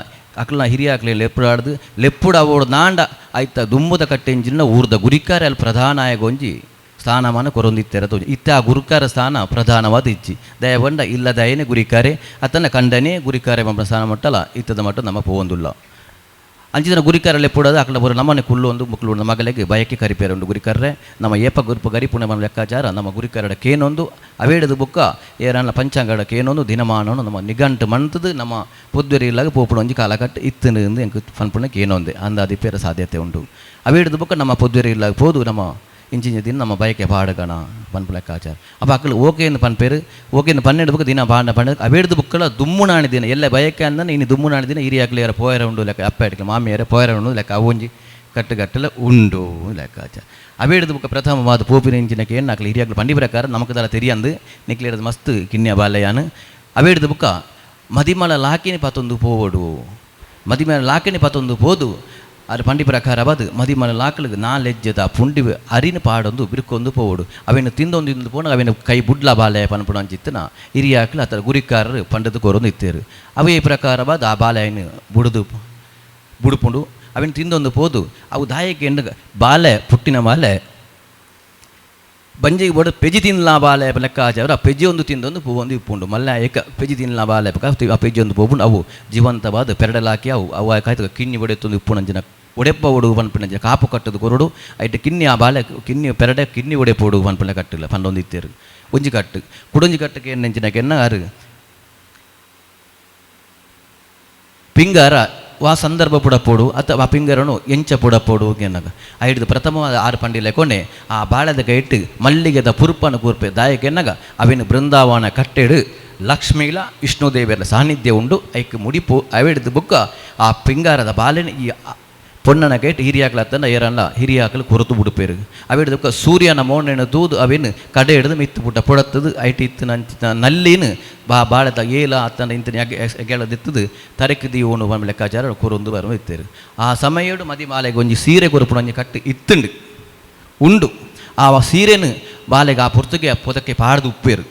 S8: ಅಕ್ಲನ ಹಿರಿಯಾಕ್ಲೆ ಲೆಪ್ಪುಡಾಡ್ದು ಲೆಪ್ಪುಡ ಅವೋಡು ನಾಂಡ ಐತ ದುಂಬುದ ಕಟ್ಟೆಂಜಿನ ಊರ್ದ ಗುರಿಕಾರೆ ಅಲ್ಲಿ ಪ್ರಧಾನ ಆಯಗೊಂಜಿ ಸ್ಥಾನಮಾನ ಕೊರೊಂದಿತ್ತೆರ ತೋಜಿ ಇತ್ತ ಆ ಗುರುಕಾರ ಸ್ಥಾನ ಪ್ರಧಾನವಾದ ಇಜ್ಜಿ ದಯವಂಡ ಇಲ್ಲ ದಯನೆ ಗುರಿಕಾರೆ ಅತನ ಕಂಡನೆ ಗುರಿಕಾರೆ ಪಂಪನ ಸ್ಥಾನ ಮಟ್ಟಲ ಇತ್ತದ ಮಟ್ಟ ನಮ್ಮ ಪೋವೊಂದುಲ್ಲ ಅಂಚಿನ ಗುರಿಕಾರ ಲೆಪ್ಪುಡೋದು ಅಕಲ ಬರೋ ನಮ್ಮನೆ ಕುಲ್ಲು ಒಂದು ಮುಕ್ಲು ಉಂಡು ಮಗಲಿಗೆ ಬಯಕೆ ಕರಿಪೇರು ಉಂಡು ಗುರಿಕರ್ರೆ ನಮ್ಮ ಏಪ ಗುರುಪ ಗರಿಪುಣ ಲೆಕ್ಕಾಚಾರ ನಮ್ಮ ಗುರಿಕರಡ ಕೇನೊಂದು ಅವೇಡದ ಬುಕ್ಕ ಏರನ್ನ ಪಂಚಾಂಗಡ ಕೇನೊಂದು ದಿನಮಾನನು ನಮ್ಮ ನಿಘಂಟು ಮಂತದು ನಮ್ಮ ಪೊದ್ವೆರಿ ಇಲ್ಲಾಗ ಪೋಪುಣ ಒಂಜಿ ಕಾಲಕಟ್ಟು ಇತ್ತನು ಎಂಕ್ ಪನ್ಪುಣ ಕೇನೊಂದೆ ಅಂದಾದಿ ಪೇರ ಸಾಧ್ಯತೆ ಉಂಡು. ಅವೇಡದ ಬುಕ್ಕ ನಮ್ಮ ಪೊದ್ವೆರಿ ಇಲ್ಲಾಗ ಪೋದು ನಮ್ಮ ಇಂಚಿಂಚ ದಿನ ನಮ್ಮ ಬಯಕೆ ಪಾಡುಗಣ ಪನ್ಪು ಲೆಕ್ಕಾಚಾರ. ಅಪ್ಪ ಅಕ್ಕಲು ಓಕೆಯನ್ನು ಪನ್ಪೇರು ಓಕೆಯನ್ನು 12 ಬುಕ್ಕ ದಿನ ಪಾಂಡ 12 ಅವೇಡ್ದು ಬುಕ್ಕಲ ದುಮ್ಮುನಾಣಿ ದಿನ ಎಲ್ಲ ಬಯಕೆ ಅಂದನೆ ಇನ್ನು ದುಮ್ಮುನಾಣಿ ದಿನ ಹಿರಿಯಾಕ್ಲು ಯಾರ ಪೋಯರ ಉಂಡು ಲೆಕ್ಕ ಅಪ್ಪ ಅಡಿಕಲ ಮಾಮಿಯರ ಪೋಯರ ಉಂಡು ಲೆಕ್ಕ ಅವೊಂಜಿ ಕಟ್ಟುಗಟ್ಟಲ ಉಂಡು ಲೆಕ್ಕಾಚಾರ. ಅವೇಡ್ದು ಬುಕ್ಕ ಪ್ರಥಮವಾದ ಪೋಪಿನ ಇಂಚಿನಕ್ಕೆ ಏನು ಅಕ್ಲು ಹಿರಿಯಾಕ್ಲು ಪಂಡಿ ಪ್ರಕಾರ ನಮಕ್ ದಾಲ ತೆರಿಯಂದು ನಿಕ್ಲೇರದು ಮಸ್ತ್ ಕಿನ್ಯ ಬಾಲಯಾನು. ಅವೇಡ್ದು ಬುಕ್ಕ ಮದಿಮಲ ಲಾಕಿನಿ ಪತ್ತೊಂದು ಪೋವಡು ಮದಿಮಲ ಲಾಕಿನಿ ಪತ್ತೊಂದು ಪೋದು ಅದು ಪಂಡಿ ಪ್ರಕಾರ ಬಾದು ಮದಿಮಲ ಲಾಕಲಿಗೆ ನಾಲೆಜ್ಜದ ಪುಂಡಿ ಅರಿನ ಪಾಡೊಂದು ಬಿರುಕೊಂದು ಪೋವಡು ಅವೇನು ತಿಂದೊಂದು ತಿಂದು ಪೋಣ ಅವೇನು ಕೈ ಬುಡ್ಲ ಬಾಲೆ ಪನ್ಪುಣ ಅಂಚಿತ್ತನ ಹಿರಿಯಾಕ್ಲು ಆತರ ಗುರಿಕಾರರು ಪಂಡದ ಕೋರೊಂದು ಇತ್ತೇರು. ಅವೇ ಪ್ರಕಾರ ಬಾದು ಆ ಬಾಲೆಯನ್ನು ಬುಡುದು ಬುಡುಪುಂಡು ಅವೇನು ತಿಂದೊಂದು ಪೋದು ಅವು ದಾಯಕ್ಕೆ ಎಣ್ಣು ಬಾಲೆ ಪುಟ್ಟಿನ ಬಾಲೆ ಬಂಜಿಗೆ ಬೋಡು ಪೆಜಿ ತಿನ್ಲಾ ಬಾಲೆ ಲೆಕ್ಕ ಆಚಾರ ಆ ಪೆಜಿ ಒಂದು ತಿಂದೊಂದು ಪೂವೊಂದು ಇಪ್ಪುಂಡು ಮಲ್ಲ ಏಕ ಪೆಜಿ ತಿನ್ಲಾ ಬಾಲೆ ಆ ಪೆಜಿ ಒಂದು ಪೋಪುಂಡು ಅವು ಜೀವಂತವಾದ ಪೆರಡಲಾಕಿ ಅವು ಅವು ಕಾಯ್ತು ಕಿನ್ನಿ ಒಡೆತ್ತೊಂದು ಇಪ್ಪುಣಂಜಿನ ಒಡೆಪ್ಪ ಒಡು ಪನ್ಪಿನಂಚಿನ ಕಾಪು ಕಟ್ಟದು ಕೊರಡು ಐಟ್ ಕಿನ್ನಿ ಆ ಬಾಲೆ ಕಿನ್ನಿ ಪೆರಡೆ ಕಿನ್ನಿ ಒಡೆಪೋಡು ಪನ್ಪಿನ ಕಟ್ಟಿಲ್ಲ ಪಂಡೊಂದು ಇತ್ತೇರು. ಒಂಜಿ ಕಟ್ಟು ಕುಡೊಂಜಿ ಕಟ್ಟಕ್ಕೆ ಎಣ್ಣೆಂಚಿನ ಕೆನ್ನ ಆರು ಪಿಂಗಾರ ವಾ ಸಂದರ್ಭ ಪುಡಪೋಡು ಅಥವಾ ಆ ಪಿಂಗರನು ಎಂಚ ಪುಡಪೋಡು ಎನ್ನಗ ಐಡ್ದು ಪ್ರಥಮವಾದ ಆರು ಪಂಡಿಲೆ ಕೊನೆ ಆ ಬಾಳೆದ ಕೈಟ್ಟು ಮಲ್ಲಿಗೆದ ಪುರುಪನ ಕೂರ್ಪೆ ದಾಯಕ ಎನ್ನಗ ಅವಿನ ಬೃಂದಾವನ ಕಟ್ಟೆಡು ಲಕ್ಷ್ಮೀಲ ವಿಷ್ಣುದೇವಿಯರ ಸಾನ್ನಿಧ್ಯ ಉಂಡು ಐಕ್ ಮುಡಿಪು ಅವೆಡ್ದು ಬುಕ್ಕ ಆ ಪಿಂಗಾರದ ಬಾಲೆನ ಈ ಪೊನ್ನನ ಕೈಟ್ ಹಿರಿಯಾಕ್ಲ ಏರಲ್ಲ ಹಿರಿಯಾಕಲು ಕೊರತು ಬಿಡುಪೇರು ಅವೆಡ್ದು ಸೂರ್ಯನ ಮೋನೆನ ತೂದು ಅವೇನು ಕಡೆ ಹಿಡಿದು ಮಿತ್ತು ಪುಟ್ಟ ಪುಡತ್ತದು ಐಟಿ ಇತ್ತು ನಂಚಿನ ನಲ್ಲಿನ ಬಾ ಬಾಳೆದ ಏಲ ಅತ್ತನ ಇಂತಿನ ಎಗೆಳದಿತ್ತದು ತರಕು ದೀವೋನು ಬಮ್ಮ ಲೆಕ್ಕಾಚಾರ ಕೊರೊಂದು ಬರುವ ಇತ್ತೇರು. ಆ ಸಮಯಡು ಮದಿ ಮಾಲೆಗೆ ಒಂಜಿ ಸೀರೆ ಕೊರಪುಣ ಒಂಜಿ ಕಟ್ಟು ಇತ್ತುಂಡು ಉಂಡು ಆ ಸೀರೆನು ಬಾಲೆಗೆ ಆ ಪುರ್ತಗೆ ಪೊದಕ್ಕೆ ಪಾಡ್ದು ಉಪ್ಪೇರು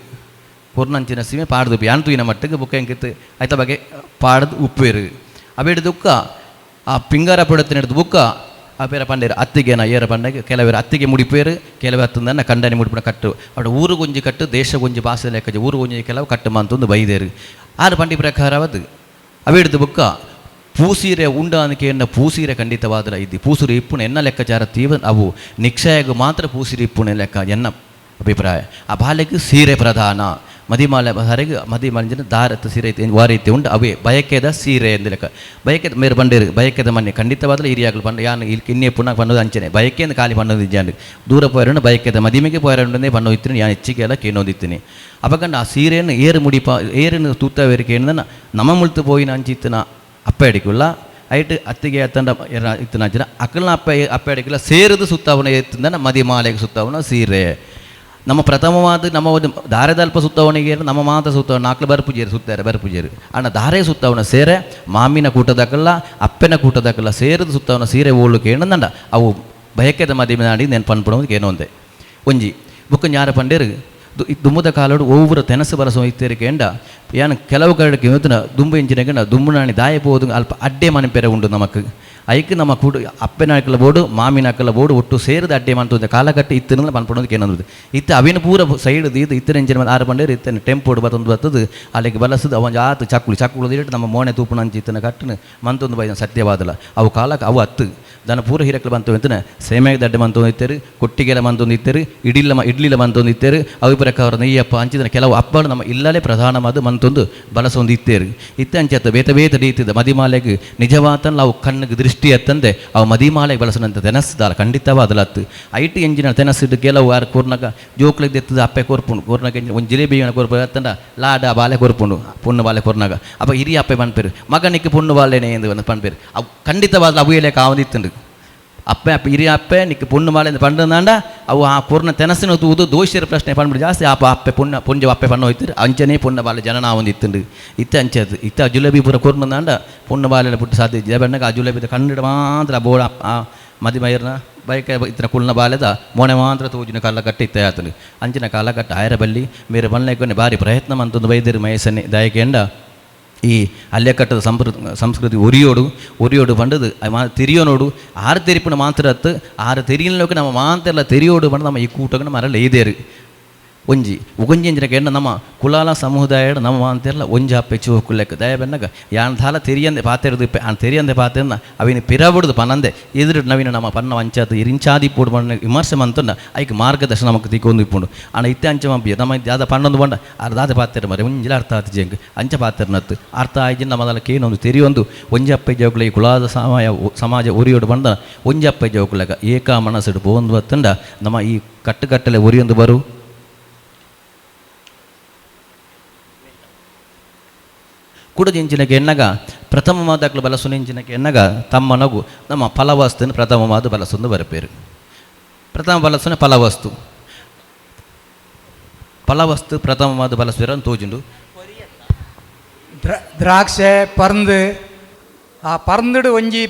S8: ಕೊರ್ನಂಚಿನ ಸೀಮೆ ಪಾಡ್ದು ಉಪ್ಪು ಯಾನ್ ತೂಯಿನ ಮಟ್ಟಿಗೆ ಬುಕ್ಕ ಎಂಕಿತ್ತು ಐತ ಬಗ್ಗೆ ಪಾಡ್ದು ಉಪ್ಪೇರು. ಅವೆಡ್ದುಕ್ಕ ಆ ಪಿಂಗಾರ ಪಡತ್ತಿನ ಹಿಡಿದು ಬುಕ್ಕ ಆ ಬೇರೆ ಪಂಡೇರು ಅತ್ತಿಗೆನ ಏರ ಪಂಡಗೆ ಕೆಲವರು ಅತ್ತಿಗೆ ಮುಡಿಪೇರು ಕೆಲವು ಹತ್ತಂದನ್ನ ಕಂಡನೆ ಮುಡಿಪುಣ ಕಟ್ಟು ಅವಡ ಊರುಗೊಂಜಿ ಕಟ್ಟು ದೇಶಗೊಂಜಿ ಭಾಷೆ ಲೆಕ್ಕಜಿ ಊರುಗೊಂಜಿ ಕೆಲವು ಕಟ್ಟು ಮಂತೊಂದು ಬೈದೇರು. ಆರು ಪಂಡಿ ಪ್ರಕಾರವದು ಅವೆಡ್ದು ಬುಕ್ಕ ಪೂಸೀರೆ ಉಂಡಾನಿಕೆ ಎನ್ನ ಪೂಸೀರೆ ಖಂಡಿತವಾದ ಇದ್ದಿ ಪೂಸುರಿ ಇಪ್ಪುಣ ಎನ್ನ ಲೆಕ್ಕಾಚಾರ ತೀವ ಅವು ನಿಕ್ಷಯಗೂ ಮಾತ್ರ ಪೂಸಿರಿ ಇಪ್ಪುಣ ಲೆಕ್ಕ ಎನ್ನ ಅಭಿಪ್ರಾಯ. ಆ ಬಾಲೆಗೆ ಸೀರೆ ಪ್ರಧಾನ ಮದಿಮಾಲೆ ಹರೆಗೆ ಮದಿಮಾಲಿನ ದಾರತ್ತ ಸೀರೆ ಐತೆ ವಾರೀತಿ ಉಂಟು ಅವೇ ಬಯಕೆದ ಸೀರೆ ಎಂದು ಲೆಕ್ಕ ಬಯಕೆದ ಮೇರು ಬಂಡೇರು ಬಯಕೆದ ಮನೆ ಖಂಡಿತವಾದಲೂ ಹಿರಿಯಾಗಲು ಬಂಡ ಯಾನು ಇಲ್ಲಿ ಕಿನ್ನೆ ಪುನಃ ಬಣ್ಣದ ಅಂಚನೆ ಬಯಕೆಯಿಂದ ಖಾಲಿ ಬಣ್ಣದ ಇಜ್ಜಾಂಡು ದೂರ ಪೋಯರನ್ನು ಬಯಕೆದ ಮದಿಮೆಗೆ ಪೋಯರನ್ನೇ ಬಣ್ಣ ಇತ್ತೀನಿ ಯಾನು ಹೆಚ್ಚಿಗೆ ಎಲ್ಲ ಕೇನೋದಿತ್ತೀನಿ. ಅಪಗಂಡ ಆ ಸೀರೆಯನ್ನು ಏರು ಮುಡಿಪ ಏರನ್ನು ತೂತವೇರಿಕೆ ಏನನ್ನ ನಮ್ಮ ಮುಳ್ತು ಪೋಯಿನ ಅಂಚಿತ್ತಿನ ಅಪ್ಪ ಅಡಿಕುಲ್ಲ ಐಟ್ ಅತ್ತಿಗೆ ಅತ್ತಂಡ ಇತ್ತಿನ ಅಂಚಿನ ಅಕ್ಕಲ್ನ ಅಪ್ಪ ಅಪ್ಪ ಅಡಿಕುಲ್ಲ ಸೇರಿದು ಸುತ್ತವನ ಎತ್ತಂದನ ಮದಿಮಾಲೆಗೆ ಸುತ್ತವನ ಸೀರೆ. ನಮ್ಮ ಪ್ರಥಮವಾದ ನಮ್ಮ ಒಂದು ದಾರೆದಲ್ಪ ಸುತ್ತವನಿಗೆ ನಮ್ಮ ಮಾತ್ರ ಸುತ್ತವನ ನಾಲ್ಕು ಬರಪೂಜೆಯರು ಸುತ್ತಾರೆ ಬರಪೂಜೆಯರು ಅಣ್ಣ ದಾರೆ ಸುತ್ತವನ ಸೇರೆ ಮಾಮಿನ ಕೂಟದಕ್ಕಲ್ಲ ಅಪ್ಪನ ಕೂಟದಕ್ಕಲ್ಲ ಸೇರಿದ ಸುತ್ತವನ ಸೀರೆ ಓಳುಕೆ ಏನಂದಂಡ ಅವು ಬಯಕೆದ ಮದಿಮೆ ನಾಡಿ ನೆನ್ಪನ್ಪಡೋದಕ್ಕೆ ಏನೋ ಒಂದೇ ಒಂಜಿ ಬುಕ್ಕ ಜ್ಞಾನ ಪಂಡೇರು ದುಮ್ಮದ ಕಾಲೋಡು ಒವ್ವರ ತೆನಸು ಬರಸೋ ಇತ್ತೇರಿಕೆಂಡ ಯಾನ್ ಕೆಲವು ಕಡೆಗೆ ಇವತ್ತಿನ ದುಂಬು ಇಂಚಿನಗಂಡ ದುಂಬು ನಾಣಿ ದಾಯ ಪೋದು ಅಲ್ಪ ಅಡ್ಡೆ ಮನೆ ಪೆರೆ ಉಂಡು ನಮಕ್ ಐಕ್ ನಮ್ಮ ಕೂಡು ಅಪ್ಪನ ಬೋಡು ಮಾಮಿನ ಅಕ್ಕಲ ಬೋಡು ಒಟ್ಟು ಸೇರಿದ ಅಡ್ಡೆ ಮಂತು ಕಾಲಕಟ್ಟು ಇತ್ತಿನ ಪನ್ಪಡೋದಕ್ಕೆ ಏನಂದು ಇತ್ತು ಅವಿನ ಪೂರ ಸೈಡ್ ಇದು ಇತ್ತಿನ ಇಂಚಿನ ಆರು ಪಂಡೇರು ಇತ್ತನ ಟೆಂಪೋಡು ಬತ್ತೊಂದು ಬತ್ತದು ಅಲ್ಲಿಗೆ ಬಲಸದು ಅವನ್ ಆತು ಚಕ್ಕುಳಿ ಚಕ್ಕುಳಿ ಇಟ್ಟು ನಮ್ಮ ಮೋನೆ ತೂಪುನ ಅಂಚಿ ಇತ್ತನ ಕಟ್ಟನು ಮಂತೊಂದು ಬೈದ ಸತ್ಯವಾದಲ್ಲ ಅವು ಕಾಲಕ್ಕೆ ಅವು ಹತ್ತು ದನ ಪೂರ ಹಿರಕ್ಲು ಬಂತು ಅಂತಾನೆ ಸೇಮೆಗೆ ದಡ್ಡೆ ಮಂತೊಂದು ಇತ್ತೇರು ಕೊಟ್ಟಿಗೆಲ ಮಂತೊಂದು ಇತ್ತೇರು ಇಡಿಲ್ಲ ಇಡ್ಲಿಲ್ಲ ಮಂತೊಂದು ಇತ್ತೇರು ಅವು ಪ್ರಕಾರ ನೆಯ್ಯಪ್ಪ ಅಂಚಿದ ಕೆಲವು ಅಪ್ಪಗಳು ನಮ್ಮ ಇಲ್ಲಲೇ ಪ್ರಧಾನವಾದ ಮಂತೊಂದು ಬಲಸೊಂದು ಇತ್ತೇರು ಇತ್ತ ಅಂಚತ್ತ ಬೇತ ಬೇತ ರೀತಿದ ಮದಿಮಾಲೆಗೆ ನಿಜವಾತನ್ ಅವು ಕಣ್ಣಿಗೆ ದೃಷ್ಟಿ ಅತ್ತಂದೆ ಅವು ಮದಿಮಾಲೆಗೆ ಬಳಸನಂತ ತೆನಸ್ದಾಲ ಖಂಡಿತವಾದಲತ್ತು I T ಎಂಜಿನ ತೆನಸಿದ್ದು ಕೆಲವು ಯಾರು ಕೋರ್ನಾಗ ಜೋಕ್ಲಿಗೆ ಎತ್ತದ ಅಪ್ಪೆ ಕೋರ್ಪುಂಡು ಕೋರ್ನಾಗ ಒಂದು ಜಿಲೇಬಿ ಕೋರ್ಪು ಅತ್ತಂಡ ಲಾಡ ಬಾಲೆ ಕೋರ್ಪುಂಡು ಪುಣ್ಣು ಬಾಲೆ ಕೋರ್ನಾಗ ಅಪ್ಪ ಹಿರಿಯ ಅಪ್ಪೆ ಪನ್ಪೇರು ಮಗನಿಗೆ ಪುಣ್ಣು ಬಾಲೆನೆ ಎಂದು ಪನ್ಪೇರು ಅವು ಖಂಡಿತವಾದ ಅವು ಹೇಳಕ್ಕೆ ಆವದಿತ್ತುಂಡು ಅಪ್ಪೆ ಅಪ್ಪ ಹಿರಿಯ ಅಪ್ಪೆ ನಿಕ್ಕೆ ಪುಣ್ಣು ಮಾಲೆ ಪಂಡಂದಾಂಡ ಅವು ಆ ಪೂರ್ಣ ತೆನಸಿನ ತೂದು ದೋಷರ ಪ್ರಶ್ನೆ ಪಂಡ್ಬಿಟ್ಟು ಜಾಸ್ತಿ ಆಪ ಅಪ್ಪೆ ಪುಣ್ಯ ಪುಂಜ ಅಪ್ಪೆ ಪಣ್ಣ ಹೋಯ್ತಿರು ಅಂಚನೆ ಪುಣ್ಣ ಬಾಲೆ ಜನನ ಒಂದು ಇತ್ತುಂಡು ಇತ್ತ ಅಂಚೆ ಇತ್ತ ಜುಲೇಬಿ ಪೂರ ಕೂರ್ನಂದಾಂಡ ಪುಣ್ಣ ಬಾಲೆಲ್ಲ ಪುಟ್ಟ ಸಾಧ್ಯ ಜಬಣ್ಣಗ ಆ ಜುಲೇಬಿದ ಕಣ್ಣಿಡ ಮಾತ್ರ ಬೋಳ ಆ ಮದಿಮೈರ್ನ ಬೈಕ ಇತ್ತಿನ ಕುಲ್ನ ಬಾಲೆದ ಮೋನೆ ಮಾತ್ರ ತೂಜಿನ ಕಾಲ ಕಟ್ಟಿ ಇತ್ತ ಆತನು ಅಂಚಿನ ಕಾಲ ಕಟ್ಟ ಆಯರ ಬಲ್ಲಿ ಮೇರೆ ಬಲ್ಲೆಕೊನೆ ಭಾರಿ ಪ್ರಯತ್ನ ಮಂತೊಂದು ಬೈದಿರು ಮಯಸನೆ ದಯಕೆಂಡ ಈ ಅಲ್ಯಕಟ್ಟದ ಸಂಸ್ಕೃತಿ ಒರಿಯೋಡು ಒರಿಯೋಡು ಪಂಡದು ತೆರಿಯೋನೋಡು ಆರು ತೆರಿಪುನ ಮಾತ್ರ ಅತ್ತು ಆರು ತೆರಿಯಲೋಕೆ ನಮ್ಮ ಮಾತೆಲ್ಲ ತೆರಿಯೋಡು ಪಂಡ ನಮ್ಮ ಈ ಕೂಟಕ್ಕೆ ನಮ್ಮ ಅರಲ್ಲ ಏದೇರು ಒಂಜಿ ಒಂಜಿ ಅಂಚಿನ ಎಣ್ಣ ನಮ್ಮ ಕುಲಾಲ ಸಮುದಾಯ ನಮ್ಮ ಮಾಂತೆಲ್ಲ ಒಂಜಿ ಅಪ್ಪೆ ಹೋಗುಲೆಕ್ಕ ದಯ ಬೆನ್ನಗ ಯಾನ್ ದಾಲ ತೆರಿಯಂದೆ ಪಾತೆರದು ಆನ್ ತೆರಿಯಂದೆ ಪಾತೆರ್ನ ಅವಿನ ಪಿರಬುಡ್ದು ಪನಂದೆ ಎದುರು ನವೀನ ನಮ್ಮ ಪನ್ನ ವಂಚಾತ ಇರಿಂಚಾದಿ ಪೋಡು ಪಣ್ಣ ವಿಮರ್ಶೆ ಮಂತುಂಡ ಐಕ್ ಮಾರ್ಗದರ್ಶನ ನಮಕ್ ತಿಕ್ಕೊಂದು ಇಪ್ಪುಂಡು. ಆಂಡ ಇತ್ತೆ ಅಂಚ ಮಂಪಿಯ ನಮ್ಮ ದಾದ ಪನ್ನೊಂದು ಬಂಡ ಆರ್ ದಾದ ಪಾತೆರ ಮರೆ ಒಂಜಿಲ ಅರ್ಥ ಆತು ಜಂಕ್ ಅಂಚ ಪಾತೆರ್ನತ್ತು ಅರ್ಥ ಆಯ್ಜಿನ ನಮ್ಮದಲ್ಲ ಕೇನೊಂದು ತೆರಿಯೊಂದು ಒಂಜಿ ಅಪ್ಪೆ ಜೋಕುಲ ಈ ಕುಲಾದ ಸಮಾಜ ಒರಿಯೋಡು ಬಂದ ಒಂಜಿ ಅಪ್ಪೆ ಜೋಕುಲಗ ಏಕ ಮನಸ್ಸುಡು ಪೋಂದು ಬತ್ತುಂಡ ನಮ್ಮ ಈ ಕಟ್ಟುಕಟ್ಟಲೆ ಒರಿಯೊಂದು ಬರು. ಕುಡದಿಂಚಿನಕ್ಕೆ ಎನ್ನಗ ಪ್ರಥಮವಾದ ಬಲಸುನಿಂಚಿನಕ್ಕೆ ಎನ್ನಗ ತಮ್ಮ ನಗು ನಮ್ಮ ಫಲವಸ್ತುನ ಪ್ರಥಮವಾದ ಬಲಸೊಂದು ಬರಪೇರು. ಪ್ರಥಮ ಬಲಸುನ ಫಲವಸ್ತು ಫಲವಸ್ತು ಪ್ರಥಮವಾದ ಬಲಸುವಿರ ತೋಜುಂಡು.
S2: ದ್ರಾಕ್ಷೆ ಪರ್ಂದು ಆ ಪರ್ಂದುಡು ಒಂಜಿ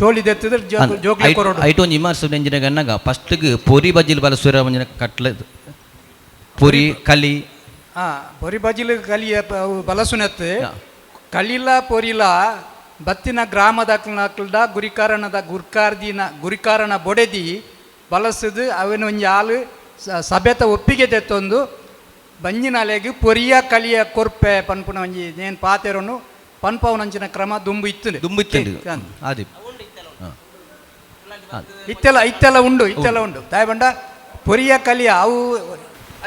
S2: ಚೋಳಿ ದೆತ್ತಿದ್ರೆ ಜೋಗ್ಲೆ ಕೊರಡು.
S8: ಐಟ್ ಒಂಜಿ ವಿಮರ್ಶೆ ಎಂಜಿನಗೆ ಎನ್ನಗ ಫಸ್ಟ್ಗೆ ಪೊರಿ ಬಜ್ಜಿಲ್ ಬಲಸುವಿರ ಒಂಜಿನ ಕಟ್ಲೆ ಪೊರಿ ಕಲಿ
S2: ಪೊರಿ ಬಜಿಲು ಕಲಿಯ ಬಲಸುನತ್ತು ಕಲಿಲ ಪೊರಿಲ ಬತ್ತಿನ ಗ್ರಾಮದ ಗುರಿಕಾರಣದ ಗುರ್ಕಾರ್ದಿನ ಗುರಿಕಾರಣ ಬೊಡೆದಿ ಬಲಸುದು ಅವನ ಒಂಜಿ ಆಲು ಸಭೆತ ಒಪ್ಪಿಗೆ ತೆತ್ತೊಂದು ಬಂಜಿನಾಲೆಗ್ ಪೊರಿಯ ಕಲಿಯ ಕೊರ್ಪೆ ಪನ್ಪುನ ಒಂಜಿ ಏನ್ ಪಾತೆರನು ಪನ್ಪವನಂಚಿನ ಕ್ರಮ ದುಂಬು ಇತ್ತು
S8: ದುಂಬು ಇತ್ತು ಆದಿ
S2: ಇತ್ತೆಲ್ಲ ಇತ್ತೆಲ್ಲ ಉಂಡು ಇತ್ತೆಲ್ಲ ಉಂಡು ತಾಯಿ ಬಂಡ ಪೊರಿಯ ಕಲಿಯ ಅವು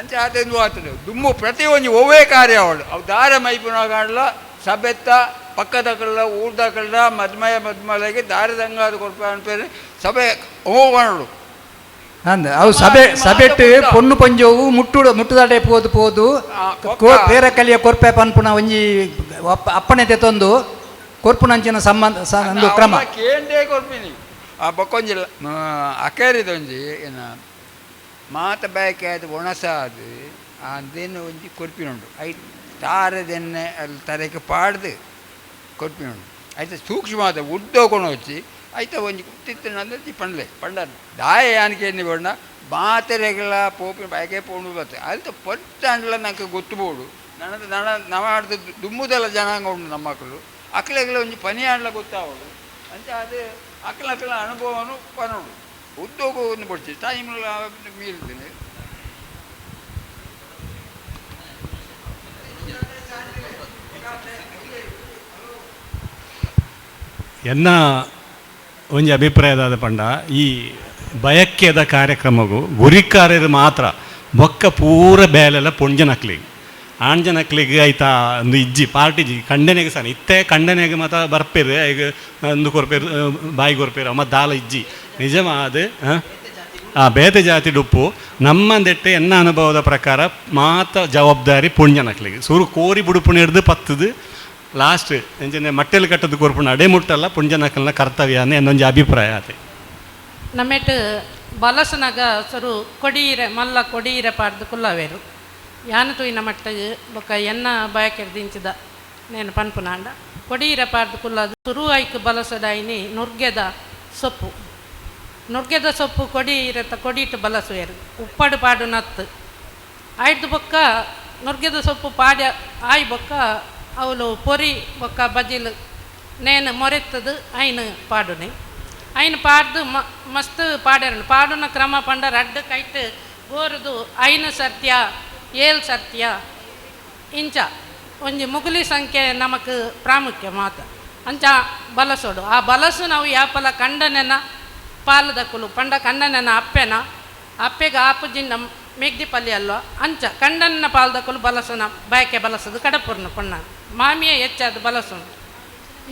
S9: ಅಂಚೆ ಆತೆಂದು ಆತನು ದುಮ್ಮು ಪ್ರತಿಯೊಂದು ಒವ್ವೇ ಕಾರ್ಯ ಅವಳು ಅವು ದಾರ ಮೈಪುನಾಗಲ್ಲ ಸಬೆತ್ತ ಪಕ್ಕದಕಲ್ಲ ಊರ್ದಕಲ್ಲ ಮದ್ಮಯ ಮದ್ಮಲೆಗೆ ದಾರದಂಗಾದ ಕೊರ್ಪ ಅನ್ಪೇರೆ ಸಭೆ ಹೋಗೋಣಳು
S2: ಅಂದ ಅವು ಸಭೆ ಸಭೆಟ್ಟು ಪೊಣ್ಣು ಪಂಜೋವು ಮುಟ್ಟುಡು ಮುಟ್ಟುದಾಟೆ ಪೋದು ಪೋದು ಬೇರೆ ಕಲಿಯ ಕೊರ್ಪೆ ಪನ್ಪುನ ಒಂಜಿ ಅಪ್ಪಣೆ ತೆತ್ತೊಂದು ಕೊರ್ಪುನಂಚಿನ ಸಂಬಂಧ ಒಂದು ಕ್ರಮ
S9: ಕೇಂದೇ ಕೊರ್ಪಿನಿ ಆ ಬೊಕ್ಕೊಂಜಿಲ್ಲ ಅಕೇರಿದೊಂಜಿ ಏನ ಮಾತ ಬಯಕೆ ಅದು ಒಣಸಾದು ಅದೇನು ಒಂಜಿ ಕೊರ್ಪಿನುಂಡು I ತಾರದೆನ್ನೆ ಅಲ್ಲಿ ತರೆಗೆ ಪಾಡ್ದು ಕೊರ್ಪಿನುಂಡು ಐತ ಸೂಕ್ಷ್ಮವಾದ ಉದ್ದೋ ಕೊಣೊಚ್ಚಿ ಐತ ಒಂಜಿ ಕುತ್ತಿತ್ತು ಪಂಡ್ಲೆ ಪಂಡ ದಾಯ ಯಾನಕ್ಕೆ ಎನ್ನಿ ಬಣ್ಣ ಮಾತೆರೆಗಳ ಪೋಪಿನ ಬಯಕೆ ಪೋಣು ಬತ್ತೆ ಅಲ್ಲಿ ಪೊತ್ತಾಂಡ್ಲ ನಂಗೆ ಗೊತ್ತು ಬೋಡು ನನ್ನ ನನ ನವ ದುಮ್ಮುದೆಲ್ಲ ಜನಾಂಗ ಉಂಡು ನಮ್ಮ ಮಕ್ಕಳು ಅಕ್ಲೆಗಳ ಒಂಜಿ ಪನಿಯಾಂಡ್ಲ ಗೊತ್ತಾವಡು ಅಂಚ ಅದು ಅಕ್ಲ ಅಕ್ಲ ಅನುಭವನು ಪನೋಡು ಉದ್ಯೋಗ ಒಂದು ಕೊಡ್ತೀವಿ ಟೈಮ್ ಮೀರಿದ್ದೀನಿ.
S10: ಎನ್ನ ಒಂಜಿ ಅಭಿಪ್ರಾಯದಾದ ಪಂಡ ಈ ಬಯಕ್ಕೆದ ಕಾರ್ಯಕ್ರಮಗೂ ಗುರಿಕಾರ್ಯರು ಮಾತ್ರ ಬೊಕ್ಕ ಪೂರ ಬೇಲೆಲ್ಲ ಪೊಂಜನಕ್ಲಿಗೆ ಆಣ್ಜನಕ್ಲಿಗೆ ಆಯ್ತಾ ಒಂದು ಇಜ್ಜಿ ಪಾರ್ಟಿ ಖಂಡನೆಗೆ ಸಣ್ಣ ಇತ್ತೆ ಖಂಡನೆಗೆ ಮಾತ್ರ ಬರ್ಪೇರು ಈಗ ಒಂದು ಕೊರ್ಪೇರು ಬಾಯಿ ಕೊರ್ಪೇರು ಅಮ್ಮ ದಾಲ ಇಜ್ಜಿ ನಿಜವಾದ ಆ ಬೇತೆ ಜಾತಿ ಡುಪ್ಪು ನಮ್ಮಂದೆಟ್ಟೆ ಎನ್ನ ಅನುಭವದ ಪ್ರಕಾರ ಮಾತ ಜವಾಬ್ದಾರಿ ಪುಣ್ಯನಕ್ಲಿಗೆ ಸುರು ಕೋರಿ ಬುಡುಪುಣ ಹಿಡ್ದು ಪತ್ತದು ಲಾಸ್ಟ್ ಎಂಚನೆ ಮಟ್ಟೆಲ್ ಕಟ್ಟದು ಕೊರ್ಪುಣ ಅಡೆ ಮುಟ್ಟಲ್ಲ ಪುಣ್ಯನಕಲ್ನ ಕರ್ತವ್ಯ ಅನ್ನೋ ಒಂಜಿ ಅಭಿಪ್ರಾಯ ಆತೆ.
S7: ನಮ್ಮೆಟ್ ಬಲಸನಾಗ ಸರು ಕೊಡೀರೆ ಮಲ್ಲ ಕೊಡೀರೆ ಪಾಡ್ದು ಕುಲ್ಲವೇರು ಯಾನ ತೂಯಿನ ಮಟ್ಟಗ್ ಬೊಕ್ಕ ಎನ್ನ ಬಯಕೆರ್ ದಿಂಚಿದ ನೇನು ಪನ್ಪುನಾಂಡ ಕೊಡೀರೆ ಪಾಡ್ದು ಕುಲ್ಲದು ಸುರು ಐಕ್ ಬಲಸದಾಯಿನಿ ನುರ್ಗೆದ ಸೊಪ್ಪು ನುರ್ಗೆದ ಸೊಪ್ಪು ಕೊಡಿ ಇರತ್ತ ಕೊಡಿಟ್ಟು ಬಲಸುವೇರು ಉಪ್ಪಡು ಪಾಡು ನತ್ತು ಆಯ್ದು ಬೊಕ್ಕ ನುರ್ಗೆದ ಸೊಪ್ಪು ಪಾಡ್ಯ ಆಯ್ ಬೊಕ್ಕ ಅವಳು ಪೊರಿ ಬೊಕ್ಕ ಬಜಿಲ್ ನೇನು ಮೊರೆತ್ತದು ಐನು ಪಾಡುನೆ ಐನು ಪಾಡ್ದು ಮಸ್ತ್ ಪಾಡ್ಯಾರ ಪಾಡುನ ಕ್ರಮ ಪಂಡ ರಡ್ಡು ಕೈಟ್ ಗೋರುದು ಐನು ಸತ್ಯ ಏಳು ಸತ್ಯ ಇಂಚ ಒಂಜಿ ಮುಗುಲಿ ಸಂಖ್ಯೆ ನಮಕ್ ಪ್ರಾಮುಖ್ಯ ಮಾತ ಅಂಚ ಬಲಸೋಡು ಆ ಬಲಸು ನಾವು ಯಾಪಲ ಕಂಡನೆನ ಪಾಲದಕುಲು ಪಂಡ ಕಂಡನೆನ ಅಪ್ಪೆನ ಅಪ್ಪೆಗೆ ಆಪುಜಿನ ಮೆಗ್ದಿ ಪಲ್ಯ ಅಲ್ವ ಅಂಚ ಕಂಡನ್ನ ಪಾಲದಕುಲು ಬಲಸುನ ಬಯಕೆ ಬಲಸದು ಕಡಪುರ್ನ ಪೊಣ್ಣ ಮಾಮಿಯೇ ಹೆಚ್ಚಾದ ಬಲಸುನು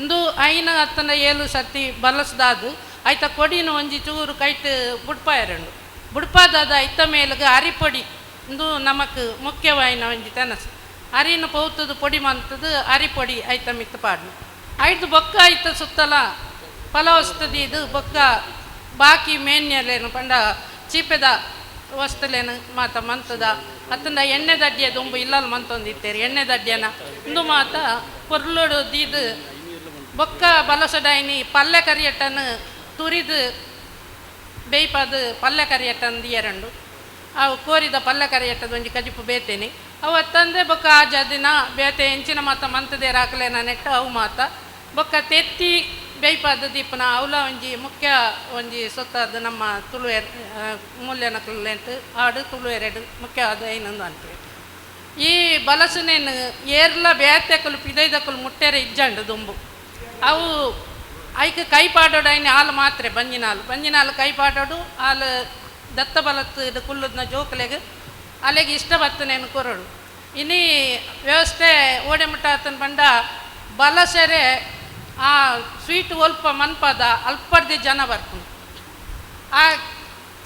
S7: ಇಂದು ಐನ ಹತ್ತನ ಏಳು ಸರ್ತಿ ಬಲಸದಾದು ಐತ ಕೊಡಿನ ಒಂಜಿ ಚೂರು ಕೈಟ್ ಬುಡ್ಪಾಯರಂಡು ಬುಡ್ಪಾದಾದ ಐತ ಮೇಲಗ ಅರಿಪೊಡಿ ಇಂದು ನಮಕ್ ಮುಖ್ಯವಾಯಿನ ಒಂಜಿ ತೆನಸು ಅರಿನ ಪೌತದು ಪೊಡಿ ಮಂತದು ಅರಿಪೊಡಿ ಐತ ಮಿತ್ತ ಪಾಡ್ನು ಐದು ಬೊಕ್ಕ ಐತ ಸುತ್ತಲ ಫಲವಸ್ತದಿ ಇದು ಬೊಕ್ಕ ಬಾಕಿ ಮೇನ್ಯಲೇನು ಪಂಡ ಚೀಪೆದ ವಸ್ತುಲೇನು ಮಾತ ಮಂತದ ಅತ್ತಂದ ಎಣ್ಣೆ ದಡ್ಡಿಯ ದುಂಬು ಇಲ್ಲಲ್ ಮಂತೊಂದಿತ್ತೇರಿ ಎಣ್ಣೆ ದಡ್ಡಿಯನ ಇಂದು ಮಾತ ಪೊರ್ಲೋಡು ದೀದು ಬೊಕ್ಕ ಬಲಸಡೈನಿ ಪಲ್ಯ ಕರಿಯಟ್ಟನು ತುರಿದು ಬೇಯ್ಪಾದು ಪಲ್ಯ ಕರಿಯಟ್ಟನ್ ದಿಯರಂಡು ಅವು ಕೋರಿದ ಪಲ್ಯ ಕರಿಯಟ್ಟದ ಒಂಜಿ ಕಜಿಪು ಬೇತೇನೆ ಅವು ಅತ್ತಂದೆ ಬೊಕ್ಕ ಆ ದಿನ ಬೇತೆ ಎಂಚಿನ ಮಾತ ಮಂತದೇರು ಹಾಕಲೇನ ನೆಟ್ಟು ಅವು ಮಾತ ಬೊಕ್ಕ ತೆತ್ತಿ ಬೇಯ್ಪಾದ ದೀಪನ ಅವಲ ಒಂಜಿ ಮುಖ್ಯ ಒಂಜಿ ಸೊತ್ತಾದ ನಮ್ಮ ತುಳುವೆರ್ ಮೂಲ್ಯನಕುಲೆಂಟ್ ಆಡು ತುಳುವೆರೆಡು ಮುಖ್ಯವಾದ ಐನೊಂದು ಅನ್ಪಿ. ಈ ಬಲಸುನೇನು ಏರ್ಲ ಬೇತೆಕುಲು ಪಿದೈದಕುಲು ಮುಟ್ಟೆರೆ ಇಜ್ಜಂಡು ದುಂಬು ಅವು ಐಕ್ ಕೈ ಪಾಡೋಡು ಐನ ಹಾಲು ಮಾತ್ರೆ ಬಂಜಿನಾಲು ಬಂಜಿನಾಲು ಕೈ ಪಾಡೋಡು ಹಾಲು ದತ್ತ ಬಲತ್ತು ಕುಲ್ಲುದ್ನ ಜೋಕುಲೆಗ್ ಅಲೆಗೆ ಇಷ್ಟ ಬತ್ತನೇನು ಕೊರಡು. ಇನಿ ವ್ಯವಸ್ಥೆ ಓಡೆ ಮುಟ್ಟ ಆತನ ಪಂಡ ಬಲಸೆರೆ ಆ ಸ್ವೀಟ್ ಒಲ್ಪ ಮನ್ಪದ ಅಲ್ಪರ್ದೆ ಜನ ಬರ್ಪುನು, ಆ